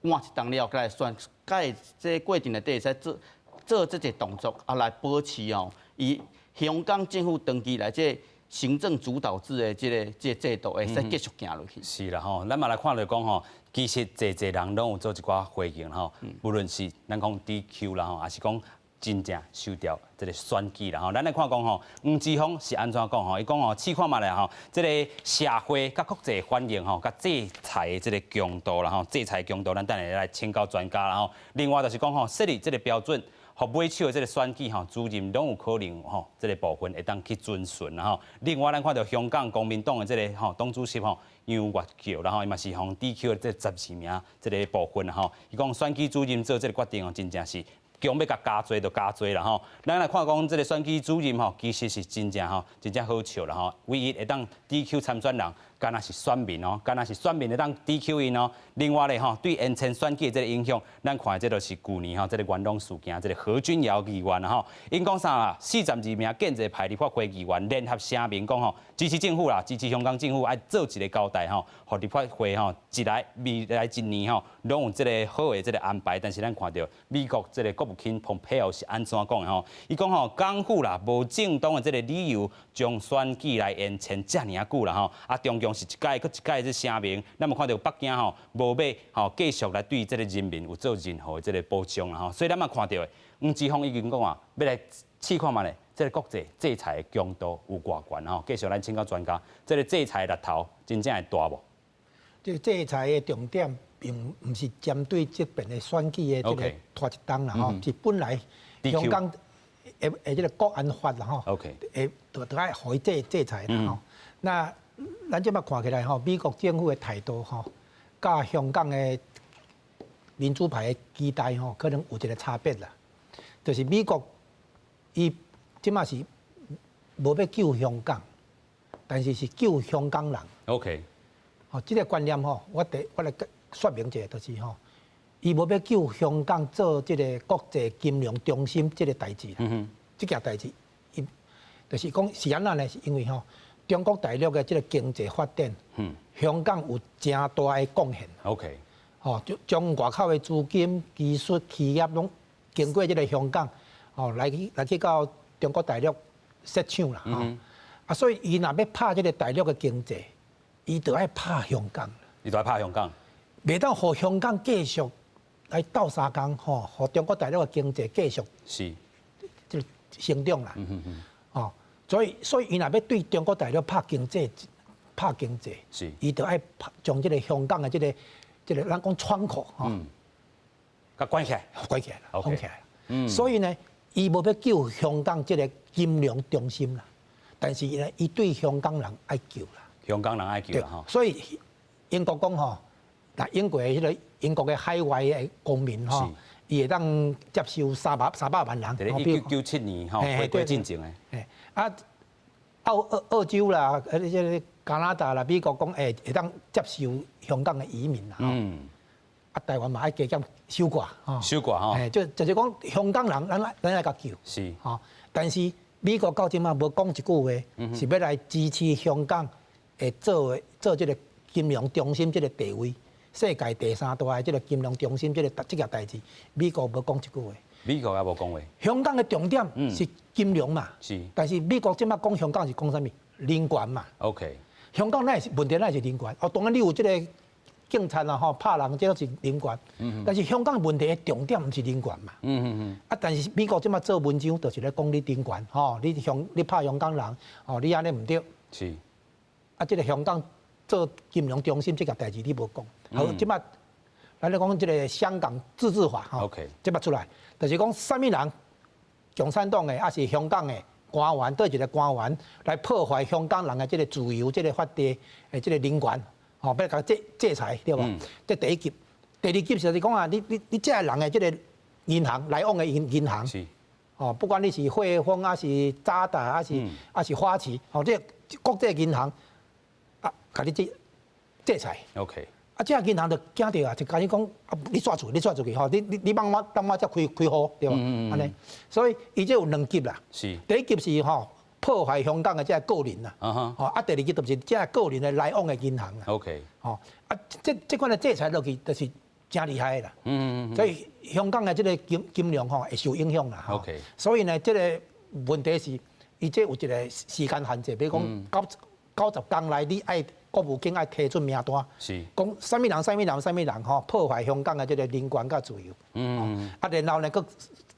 換一冬了，閣來選，才會這過程內底會使做做這個動作，啊來保持哦，伊香港政府長期來這行政主導制的這個制度會使繼續行落去。是啦吼，咱嘛來看著講吼，其實濟濟人攏有做一寡回應吼，無論是咱講 DQ 啦吼，抑是講真正收掉這个選舉啦吼。咱來看講吼，黃之鋒是按怎講吼？伊講吼，試看覓咧吼，這个社會佮國際反應吼，佮制裁的這个強度啦吼，制裁強度，咱等下來請教專家啦吼。另外就是講吼，設立這个標準。予尾手的這个選舉吼，主任攏有可能吼，這个部分會當去遵循啦吼。另外，咱看著香港公民黨的這个吼黨主席吼楊岳橋，然後伊嘛是予 DQ 的這12名這个部分吼。伊講選舉主任做這个決定哦，真正是強欲共加濟就加濟啦吼。咱來看講這个選舉主任吼，其實是真正吼，真正好笑啦吼。唯一會當 DQ 參選人，敢若是選民哦，敢若是選民會當 DQ 𪜶哦。另外咧吼，對延簽選舉的這个影響，咱看的這就是舊年吼，這个元朗事件，這个何君堯議員吼，𪜶講啥啦？42名建制派立法會議員聯合聲明講吼，支持政府啦，支持香港政府愛做一个交代吼，予立法會吼一來未來一年吼，攏有這个好的這个安排。但是咱看著美國這个國務卿蓬佩奧是按怎講的吼？伊講吼，港府啦無正當的這个理由，將選舉來延簽遮爾久啦吼，啊中共是一擺閣一擺這聲明，咱嘛看著北京吼無欲吼繼續來對這个人民有做任何的這个保障啦吼，所以咱嘛看著黃之鋒已經講啊，欲來試看覓咧，這个國際制裁的強度有偌懸吼。繼續咱請教專家，這个制裁力頭真正會大無？這个制裁的重點並毋是針對這邊的選舉的這个拖一冬啦吼，是本來香港的的這个國安法啦吼，會就就愛予伊制制裁啦吼。那咱這擺看起來吼，美國政府的態度吼，佮香港的民主派的期待吼，可能有一个差別啦。就是美國伊這擺是無欲救香港，但是是救香港人。 吼，這个觀念吼，我第我來說明一下，就是吼，伊無欲救香港做這个國際金融中心這个代誌啦。這件代誌，伊就是講是按怎呢？是因為吼中國大陸的這個經濟發展，香港有誠大的貢獻。 吼，將外口的資金、技術、企業攏經過這個香港，吼來去到中國大陸設廠啦。啊，所以伊若欲拍這個大陸的經濟，伊就愛拍香港。伊就愛拍香港，袂當予香港繼續來鬥相共，吼，予中國大陸的經濟繼續這個成長啦。哦，所以伊若欲對中國大陸拍經濟，拍經濟，伊就愛將這個香港的這個咱講窗口，吼，共關起來，關起來啦，封起來。所以呢，伊無欲救香港這個金融中心啦，但是呢，伊對香港人愛救啦。香港人愛救啦，吼。所以英國講吼，嗱英國的彼個英國的海外的公民吼，伊會當接受300萬人。1997年吼，回歸進前的。啊，澳洲啦，這個加拿大啦，美國講會當接受香港的移民啦。啊，台灣嘛愛加減守寡吼。守寡吼。就是講香港人，咱愛共救。吼，但是美國到這馬無講一句話，是欲來支持香港會做這個金融中心這個地位，世界第三大的這個金融中心這個代誌，美國無講一句話。美國也無講話。香港的重點是金融嘛。但是美國這馬講香港是講啥物？人權嘛。 香港哪是問題，哪是人權？哦，當然你有這個警察啦，吼，拍人這攏是人權。但是香港問題的重點毋是人權嘛。啊，但是美國這馬做文章，就是咧講你人權，吼，你拍香港人，吼，你按呢毋對。啊，這個香港做金融中心這個代誌你無講。好，這馬咱咧講這個香港自治法，吼，這馬出來，就是講啥物人，共產黨的，抑是香港的官員，佗一个官員來破壞香港人的這個自由、這個法治的這個人權，吼，欲共制裁，對無？這第一級，第二級就是講啊，你這个人的這個銀行來往的銀行，哦，不管你是匯豐啊，是渣打啊，是花旗，吼，這國際銀行啊，共你制裁。 啊，這個銀行就驚著啊，就共你講啊，你煞出，你煞出去，吼，你幫我當我才開戶，對無？按呢，所以伊這有兩級啦。第一級是吼破壞香港的這個個人啦。吼啊，第二級就是這個個人的來往的銀行啦。 吼啊，這款的制裁落去，就是誠厲害的啦。所以香港的這個金融吼會受影響啦。 所以呢，這個問題是，伊這有一個時間限制，比如講90天內你愛。國務卿愛提出名單，講啥物人、啥物人、啥物人吼破壞香港的這個人權佮自由。啊，然後呢，閣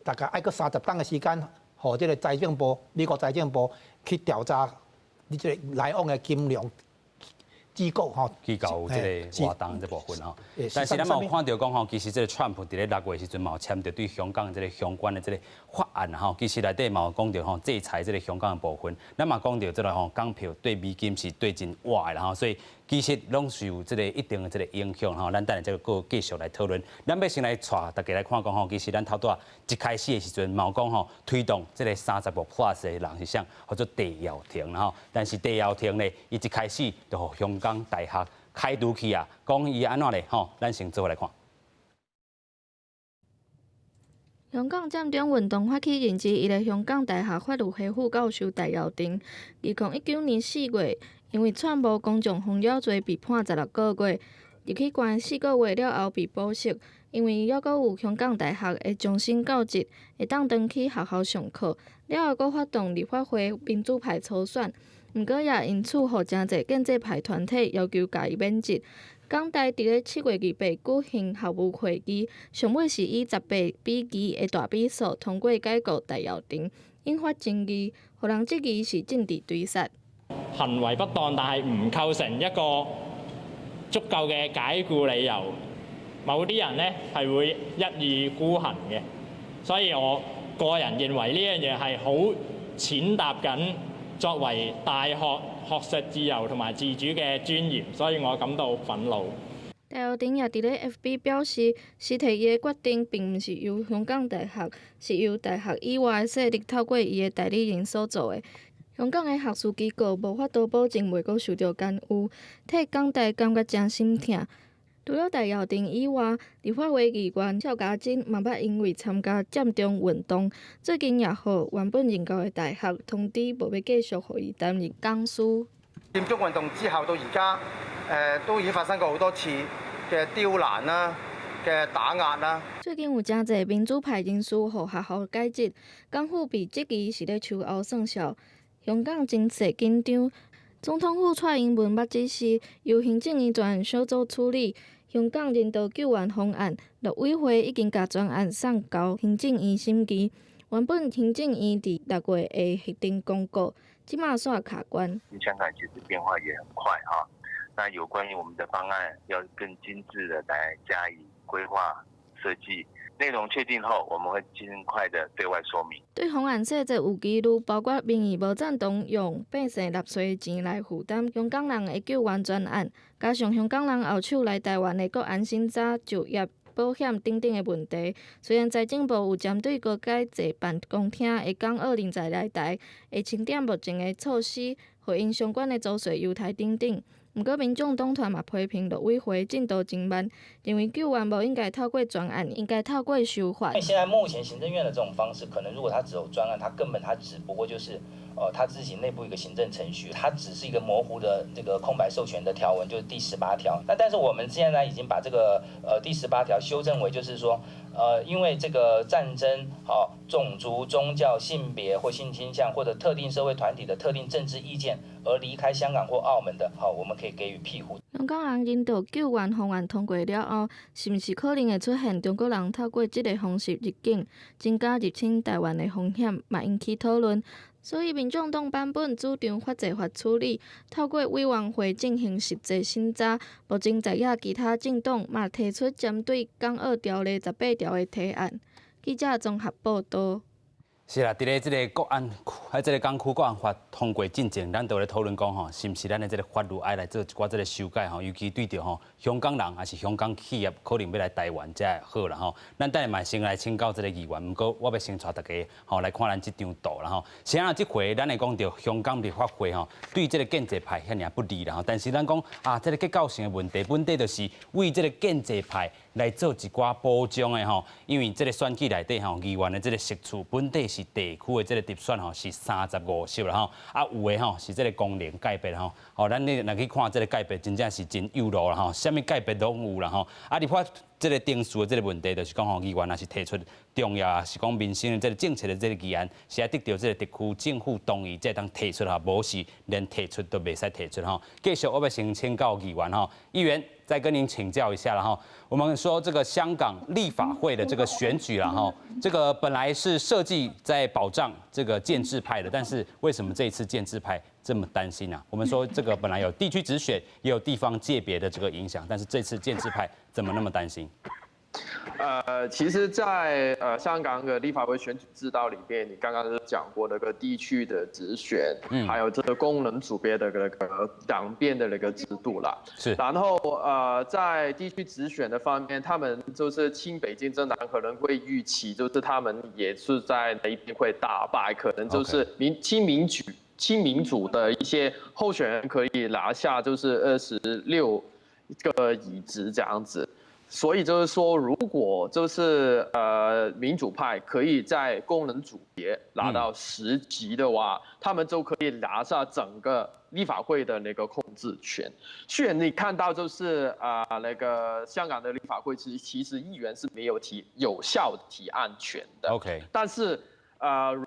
大概愛閣30天的時間，予這個財政部、美國財政部去調查你這個來往的金融機構吼。機構這個活動這部分吼。但是咱嘛有看著講吼，其實這個川普佇咧6月時陣嘛有簽著對香港這個相關的這個法案吼，其實內底嘛有講著吼制裁這個香港的部分，咱嘛講著這個吼港票對美金是對真倚的啦吼，所以其實攏是有這個一定的這個影響吼。咱等下這個繼續來討論。咱欲先來帶大家來看講吼，其實咱頭拄仔一開始的時陣嘛有講吼，推動這個35+ 的人是啥，號做戴耀廷啦吼。但是戴耀廷呢，伊一開始就予香港大學開除去啊，講伊按怎咧吼？咱先做伙來看。香港佔中運動發起人之一的香港大學法律系副教授戴耀廷，2019年4月因為串謀公眾妨擾罪被判16個月，入去關4個月了後被保釋，因為猶閣有香港大學的終身教職，會當轉去學校上課。了後閣發動立法會民主派初選，毋過也因此予誠濟建制派團體要求共伊免職。港大佇咧7月28舉行校務會議，上尾是以18比2的大比數通過解僱戴耀廷，引發爭議，予人質疑是政治追殺。行為不當，但係唔構成一個足夠嘅解僱理由。某啲人呢係會一意孤行嘅，所以我個人認為呢樣嘢係好踐踏緊作為大學學術自由同埋自主嘅尊嚴，所以我感到憤怒。戴耀廷也佇咧 FB 表示，辭退伊的決定並毋是由香港大學，是由大學以外的勢力透過伊的代理人所做的。香港的學術機構無法度保證袂閣受著干預，替港大感覺誠心疼。除了戴耀廷以外，立法會議員邵家臻嘛捌因為參加佔中運動，最近也予原本任教的大學通知無欲繼續予伊擔任講師。佔中運動之後到而家，都已經發生過好多次嘅刁難啦、嘅打壓啦。最近有誠濟民主派人士予學校解職，港府被質疑是咧秋後算數，香港情勢緊張。總統府蔡英文捌指示，由行政院專案小組處理香港人道救援方案，陸委會已經共專案送交行政院審議。原本行政院佇6月會核定公告，這馬煞卡關。香港其實變化也很快哈，那有關於我們的方案要更精緻的來加以規劃設計，內容確定後，我們會盡快的對外說明。對方案細節有疑慮，包括民意無贊同用百姓納稅錢來負擔香港人的救援專案，加上香港人後手來台灣的國安審查、就業、保險等等的問題。雖然財政部有針對高階坐辦公廳的港澳人才來台，會清點目前的措施，回應相關的租稅優待等等。毋過，民眾黨團嘛批評陸委會進度真慢，認為救援無應該透過專案，應該透過修法。因為現在目前行政院的這種方式，可能如果他只有專案，他根本他只不過就是，他自己內部一個行政程序，它只是一個模糊的這個空白授權的條文，就是第18條。那但是我們現在已經把這個第18條修正為，就是說，因為這個戰爭、種族、宗教、性別或性傾向或者特定社會團體的特定政治意見而離開香港或澳門的，好，我們可以給予庇護。香港人人道救援方案通過了後，是毋是可能會出現中國人透過這个方式入境，增加入侵台灣的風險，嘛引起討論。所以，民眾黨版本主張法制化處理，透過委員會進行實際審查。目前在野其他政黨嘛提出針對港澳條例18條的提案。記者綜合報道。是啦，佇咧這个國安，喺這个港區國安法通過進前，咱都咧討論講吼，是毋是咱的這个法律愛來做一寡這个修改吼，尤其對著吼香港人抑是香港企業可能欲來台灣才會好啦吼。咱等下嘛先來請教這个議員，毋過我欲先帶大家吼來看咱這張圖啦吼。是按這回咱會講著香港立法會吼，對這个建制派遐爾不利啦吼。但是咱講啊，這个結構性的問題，本底就是為這个建制派來做一寡保障的吼。因為這个選舉內底吼，議員的這个席次本底是地區的這个直選吼是35席啦吼，啊有的吼是這个功能界別吼，吼咱你若去看這个界別，真正是真幼路啦吼，啥物界別攏有啦吼，啊立法這个程序的這个問題，就是講吼，議員若是提出重要，是講民生的這个政策的這个議案，是愛得著這个特區政府同意才會當提出哈，無是連提出都袂使提出吼。繼續我欲先請教議員吼，議員再跟您請教一下啦哈。我們說這個香港立法會的這個選舉啦哈，這個本來是設計在保障這個建制派的，但是為什麼這一次建制派這麼擔心呢？我們說這個本來有地區直選，也有地方界別的這個影響，但是這次建制派怎麼那麼擔心？其實在香港的立法會選舉制度裡面，你剛剛是講過那個地區的直選，還有這個功能組別的那個兩邊的那個制度啦。然後在地區直選的方面，他們就是親北京政黨可能會預期，就是他們也是在那一邊會大敗，可能就是親民主的一些候選人可以拿下就是26個椅子這樣子。所以就是說，如果就是民主派可以在功能組別拿到10席的話，他們就可以拿下整個立法會的那個控制權。雖然你看到就是啊，那個香港的立法會其實議員是沒有提有效提案權的。 但是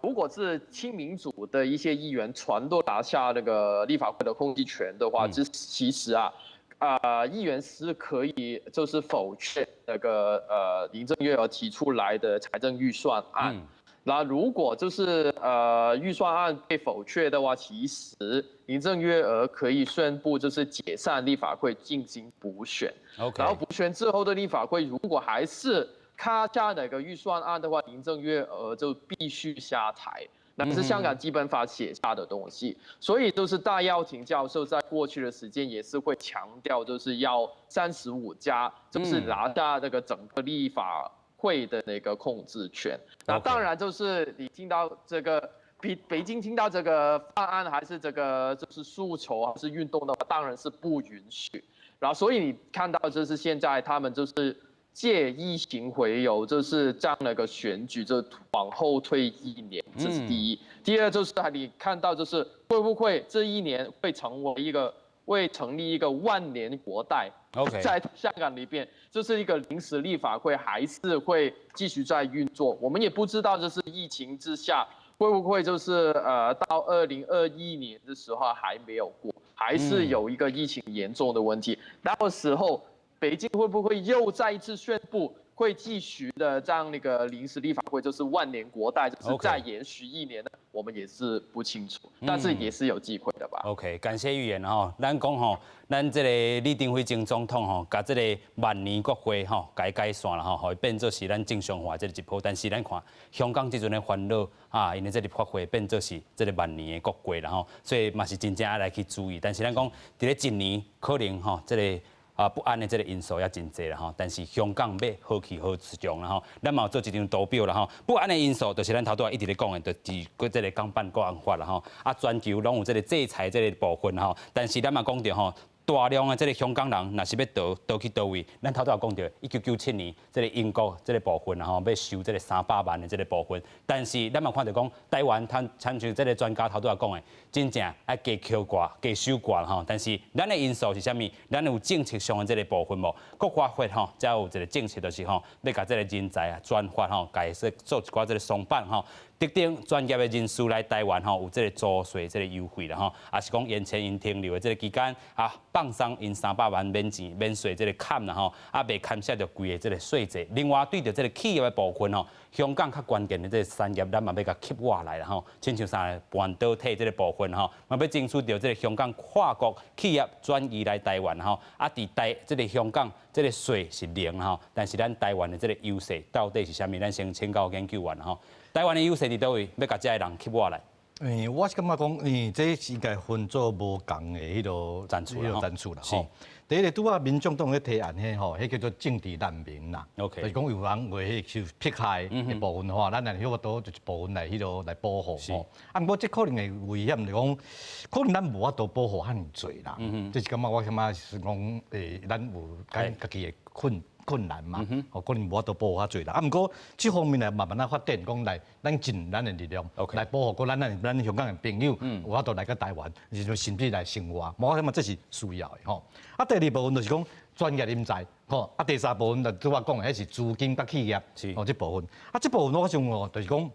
如果是親民主的一些議員全都拿下那個立法會的控制權的話，這其實啊。議員是可以就是否決那個林鄭月娥提出來的財政預算案。那如果就是預算案被否決的話，其實林鄭月娥可以宣布就是解散立法會進行補選。 然後補選之後的立法會如果還是卡下那個預算案的話，林鄭月娥就必須下台。那是香港基本法寫下的東西，所以就是戴耀廷教授在過去的時間也是會強調，就是要35加，就是拿下這個整個立法會的那個控制權。那當然就是你聽到這個北京聽到這個方案還是這個就是訴求還是運動的話，當然是不允許。然後所以你看到就是現在他們就是借疫情為由，就是將那個選舉就往後推一年，這是第一。第二就是你看到就是會不會這一年會成為一個會成立一個萬年國代在香港裏邊，就是一個臨時立法會還是會繼續在運作？我們也不知道，就是疫情之下會不會就是到2021年的時候還沒有過，還是有一個疫情嚴重的問題。到時候北京會不會又再一次宣布會繼續的讓那個臨時立法會就是萬年國代，就是再延續一年呢？我們也是不清楚，但是也是有機會的吧。 OK，感謝委員吼，咱講吼，咱這個李登輝前總統吼，共這個萬年國會吼，共解散啦吼，予伊變做是咱正常化這個一波。但是咱看香港這陣的煩惱啊，𪜶的這立法會變做是這個萬年的國會啦吼，所以嘛是真正愛來去注意。但是咱講佇咧一年可能吼，這個不安的這個因素也真濟啦吼，但是香港欲何去何從啦吼，咱嘛有做一張圖表啦吼。不安的因素就是咱頭拄仔一直咧講的，就是閣這個港版國安法啦吼。啊，全球攏有這個制裁這個部分吼，但是咱嘛講著吼，大量的這個香港人，若是欲逃，逃去佗位？咱頭拄仔講著，1997年這個英國這個部分吼，欲收這個300萬的這個部分，但是咱嘛看著講，台灣親親像這個專家頭拄仔講的，真正愛加扣掛、加守掛吼。但是咱的因素是啥物？咱有政策上的這個部分無？國發會吼，才有一個政策，就是吼，欲共這個人才啊轉發吼，共做一寡這個鬆綁吼。特定專業的人士來台灣吼，有這個租稅這個優惠啦吼，抑是講延長𪜶停留的這個期間啊，放鬆𪜶300萬免錢免稅這個坎啦吼，啊，袂牽涉著規个這個稅制。另外對著這個企業的部分吼，香港較關鍵的這個產業，咱嘛欲共吸倚來啦吼，親像啥半導體這個部分吼，嘛欲爭取著這個香港跨國企業轉移來台灣吼，啊，佇台這個香港這個稅是零吼，但是咱台灣的這個優勢到底是啥物？咱先請教研究員吼。台灣的優勢佇佗位？欲共遮的人吸倚來？欸，我是感覺講，欸，這是應該分做無仝的彼個彼個層次啦。吼，第一個拄仔民眾黨咧提案彼吼，彼叫做政治難民啦。就是講有人為彼受迫害的部分吼，咱來許多就一部分來彼個來保護吼。啊，毋過這可能會危險，就講可能咱無法度保護遐爾濟啦。這是感覺我感覺是講，欸，咱有咱家己的困難嘛，吼，可能無法度保護較濟啦。啊，毋過這方面來慢慢仔發展，講來咱盡咱的力量來保護閣咱香港的朋友，有法度來到台灣，甚至來生活，我感覺這是需要的吼。啊，第二部分就是講專業人才，吼。啊，第三部分就拄仔講的，彼是資金佮企業，吼，這部分。啊，這部分我想哦，就是講，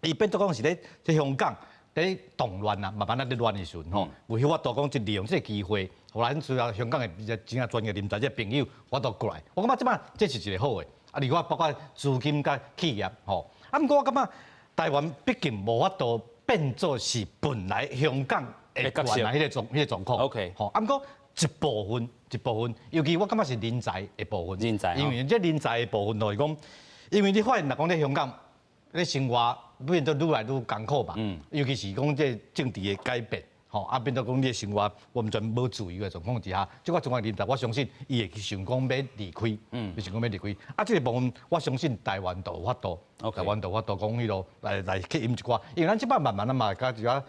伊變做講是咧，佇香港佇動亂啊，慢慢仔咧亂的時陣吼，有法度講就利用這個機會，予咱需要香港的真正專業人才，這個朋友法度過來。我感覺這擺這是一個好的。啊，另外包括資金佮企業，吼。啊，毋過我感覺台灣畢竟無法度變做是本來香港的原來彼個狀況。 吼，啊，毋過一部分一部分，尤其我感覺是人才的部分。人才。因為這人才的部分就是講，因為你發現若講咧香港咧生活變做愈來愈艱苦嘛。尤其是講這政治的改變。吼，啊變做講你的生活完全無自由的狀況之下，這個專業人才，我相信伊會去想講欲離開，想講欲離開。啊，這個部分我相信台灣就有法度，台灣就有法度講彼落來吸引一寡，因為咱這擺慢慢仔嘛，佮一寡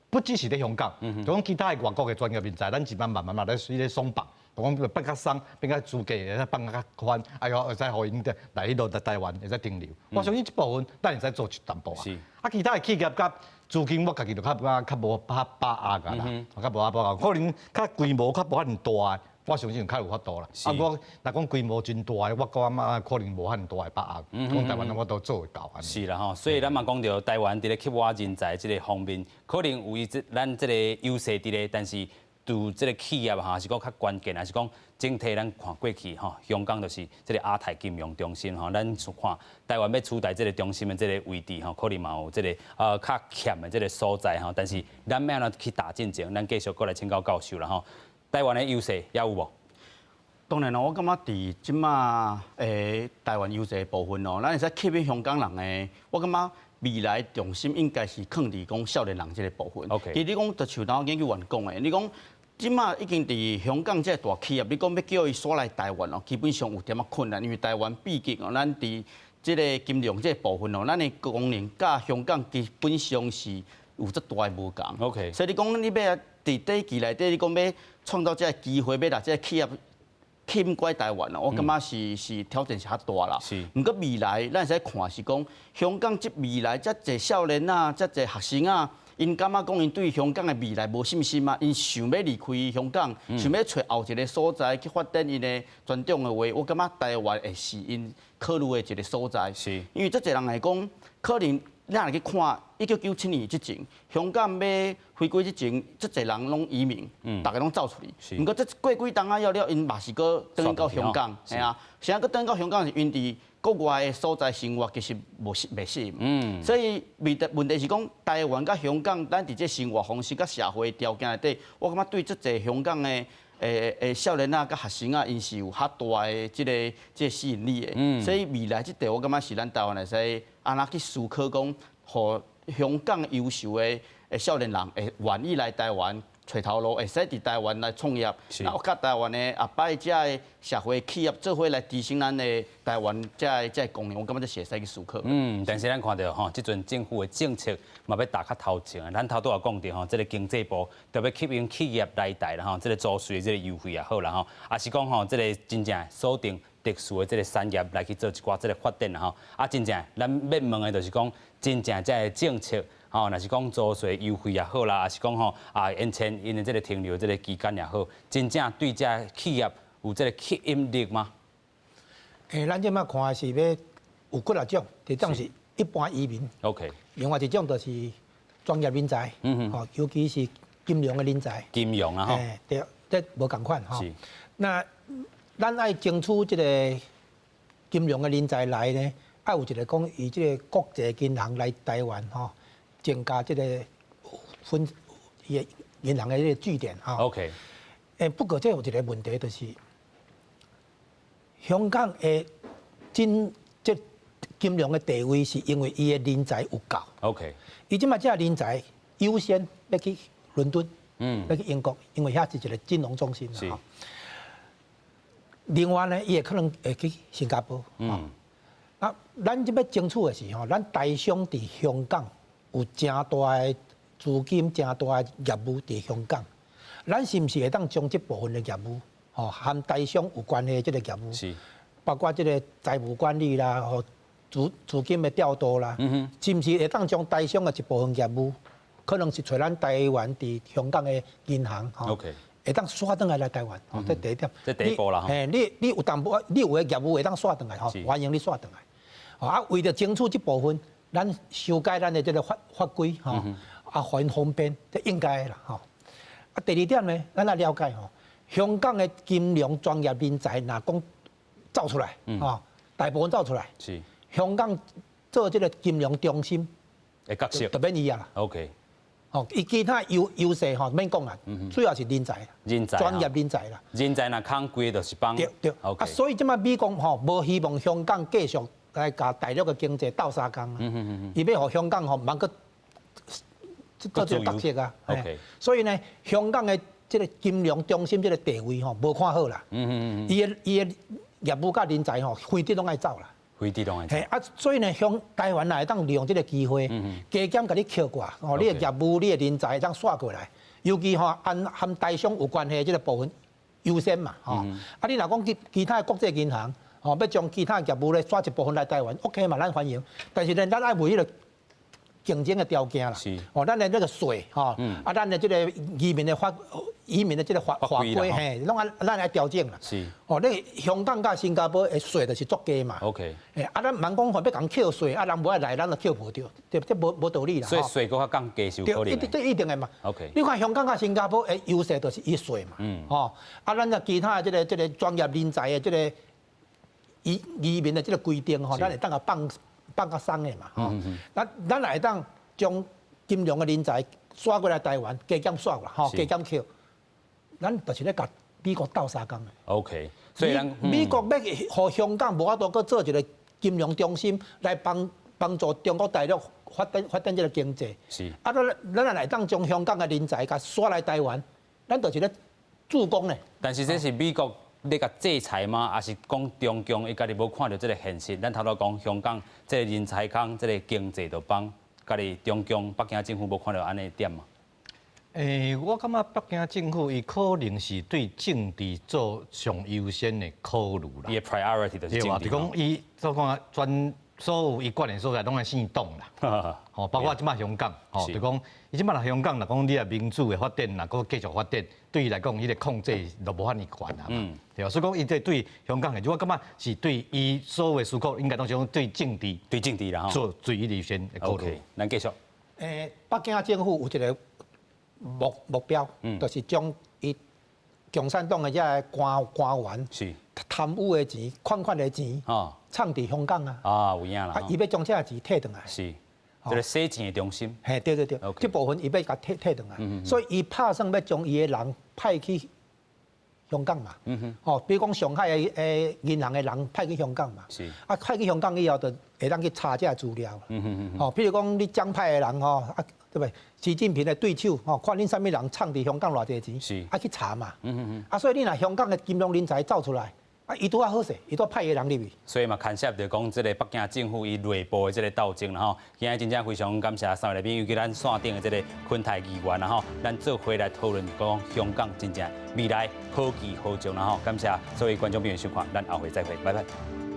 不只是咧香港，就講其他的外國的專業人才，咱這擺慢慢嘛咧咧鬆綁，就講變較鬆，變較資格會使放較寬，哎喲，會使予𪜶來彼落來台灣會使停留。我相信這部分咱會使做一淡薄啊。啊，其他的企業佮資金，我家己就較較無把握㗎啦，較無把握，可能較規模較無遐爾大，我相信較有法度啦。啊，我若講規模真大的，我感覺可能無遐爾大的把握，講台灣我都做會到。是啦吼，所以咱嘛講著台灣佇咧吸倚人才這個方面，可能有伊這咱這個優勢佇咧，但是對這個企業哈，是講較關鍵，還是講整體咱看過去吼，香港就是這個亞太金融中心吼，咱看台灣欲取代這個中心的這個位置吼，可能嘛有這個較欠的這個所在吼，但是咱欲按怎去打進前，咱繼續閣來請教教授啦吼。台灣的優勢猶有無？當然咯，我感覺佇這馬台灣優勢的部分哦，咱會使吸引香港人的，我感覺未來重心應該是囥佇講少年人這個部分。 其實你講就像頭研究員講的，你講這馬已經佇香港這個大企業，你講欲叫伊徙來台灣哦，基本上有點仔困難，因為台灣畢竟哦，咱佇這個金融這個部分哦，咱的功能佮香港基本上是有這大的無仝。所以你講你欲佇短期內底，你講欲創造這个機會，欲來這个企業吸引過來台灣，我感覺是挑戰是較大啦。毋過未來，咱會使看是講，香港這未來遮濟少年仔，遮濟學生仔，𪜶感覺講𪜶對香港的未來無信心啊，𪜶想欲離開香港，想欲揣後一个所在去發展𪜶的專長的話，我感覺台灣會是𪜶考慮的一个所在。因為遮濟人來講，可能咱來去看1997年之前，香港欲回歸之前，遮濟人攏移民，逐家攏走出去。毋過這過幾冬仔了了，𪜶嘛是閣轉去到香港，係啊，啥閣轉到香港是𪜶佇國外的所在生活其實無適袂適應。所以問題是講台灣佮香港，咱佇這生活方式佮社會條件內底，我感覺對遮濟香港的少年仔佮學生仔，𪜶是有較大的這个吸引力的。所以未來這塊我感覺是咱台灣會使按怎去思考講，予香港優秀的少年人會願意來台灣揣頭路，會使佇台灣來創業，那佮台灣的後擺遮的社會企業做伙來提升咱的台灣遮的功能，我感覺這是會使去思考。嗯，但是咱看著吼，這陣政府的政策嘛欲踏較頭前啊。咱頭拄仔講著吼，這个經濟部特別吸引企業來台啦吼，這个租稅的這个優惠也好啦吼，抑是講吼，這个真正鎖定特殊的這个產業來去做一寡這个發展啦吼。啊，真正咱欲問的就是講，真正這个政策。吼，若是講租稅優惠也好啦，抑是講吼啊延簽𪜶的這个停留這个期間也好，真正對這企業有這个吸引力嗎？咱這擺看的是欲有幾若種，一種是一般移民另外一種就是專業人才，吼，尤其是金融的人才。金融啊，吼。對，這無仝款吼。那咱愛爭取這个金融的人才來呢，愛有一个講以這个國際銀行來台灣吼。增加這个分伊的銀行的這个據點吼。 不過這有一个問題，就是香港的真這金融的地位，是因為伊的人才有夠。 伊這擺這人才優先欲去倫敦，欲去英國，因為遐是一个金融中心。另外呢，伊會可能會去新加坡。啊，咱這欲爭取的是吼，咱台商佇香港有誠大的資金、誠大的業務佇香港，咱是毋是會當將這部分的業務，吼，和台商有關係的這个業務，包括這个財務管理啦，吼，資金的調度啦，是毋是會當將台商的一部分業務，可能是揣咱台灣佇香港的銀行，吼，會當徙轉來來台灣，吼，這第一點。這第一步啦。嘿，你有淡薄，你有的業務會當徙轉來，吼，歡迎你徙轉來。啊，為著爭取這部分。咱修改咱的這个法規吼，啊，還方便，這應該的啦吼。啊，第二點呢，咱來了解吼，香港的金融專業人才若講走出來，吼，大部分走出來，香港做這个金融中心的角色，就免伊啊啦。 哦，伊其他優勢吼免講啦，主要是人才，人才專業人才啦。人才若空規就是幫。對對。啊，所以這擺美國吼無希望香港繼續來共大陸的經濟鬥相共啊，伊欲予香港吼毋通閣做這个角色啊。 所以呢，香港的這个金融中心這个地位吼無看好啦。伊的業務佮人才吼，非得攏愛走啦。非得攏愛走。啊，所以呢，香台灣若會當利用這个機會，加減共你扣掛，吼，你的業務、你的人才會當徙過來，尤其吼按和台商有關係的這个部分優先嘛，吼。啊，你若講其他的國際銀行，吼，欲將其他的業務咧徙一部分來台灣，OK 嘛，咱歡迎。但是呢，咱愛為彼个競爭的條件啦。哦，咱的那个稅，吼，啊，咱的這个移民的這个法規，嘿，攏愛咱愛調整啦。哦，你香港佮新加坡的稅就是足低嘛。 啊，咱毋通講吼欲共扣稅，啊，人無愛來，咱就扣無著，對，這無道理啦。所以稅閣較降低是有可能。對，這一定的嘛。 你看香港佮新加坡的優勢就是伊稅嘛。吼，啊，咱啊其他的這个專業人才的這个移民的這个規定吼，咱會當共放較鬆的嘛。吼，咱會當將金融的人才徙過來台灣，加減徙啦，吼，加減扣。咱就是咧共美國鬥相共的。 OK，所以咱美國欲予香港無法度閣做一个金融中心來幫助中國大陸發展這个經濟。啊，咱若會當將香港的人才共徙來台灣，咱就是咧助攻咧。但是這是美國咧共制裁嗎？抑是講中共伊家己無看著這个現實？咱頭拄講香港這个人才空，這个經濟就幫家己中共北京政府無看著按呢點嗎？欸，我感覺北京政府伊可能是對政治做上優先的考慮啦。伊的 priority 就是政治。就講伊做講全所有伊管的所在攏愛姓黨啦。吼，包括這擺香港，吼，就講伊這擺若香港，若講你若民主的發展，若閣繼續發展，對伊來講，彼個控制就無遐爾懸啊嘛。對吧？所以講，伊這對香港的，我感覺是對伊所有的思考，應該攏是講對政治、對政治啦，做最優先的考慮。 OK，咱繼續。欸，北京政府有一個目標，就是將伊共產黨的這个官員貪污的錢、款款的錢，藏佇香港啊。啊，有影啦。啊，伊欲將這个錢提轉來。是，這個洗錢的中心。嘿，對對對，這部分伊欲共提提轉來，所以伊拍算欲將伊的人派去香港嘛。哦，比如講上海的銀行的人派去香港嘛。啊，派去香港以後，就會當去查這个資料。哦，比如講你江派的人吼，啊，對不對？習近平的對手，吼，看恁啥物人藏佇香港偌濟錢，啊去查嘛。啊，所以你若香港的金融人才走出來，啊，伊拄仔好勢，伊拄派伊人入去。所以嘛，牽涉著講這个北京政府伊內部的這个鬥爭啦吼。今日真正非常感謝三位來賓，尤其咱線頂的這个昆泰議員啦吼，咱做伙來討論講香港真正未來何去何從啦吼。感謝所有觀眾朋友收看，咱後回再會，拜拜。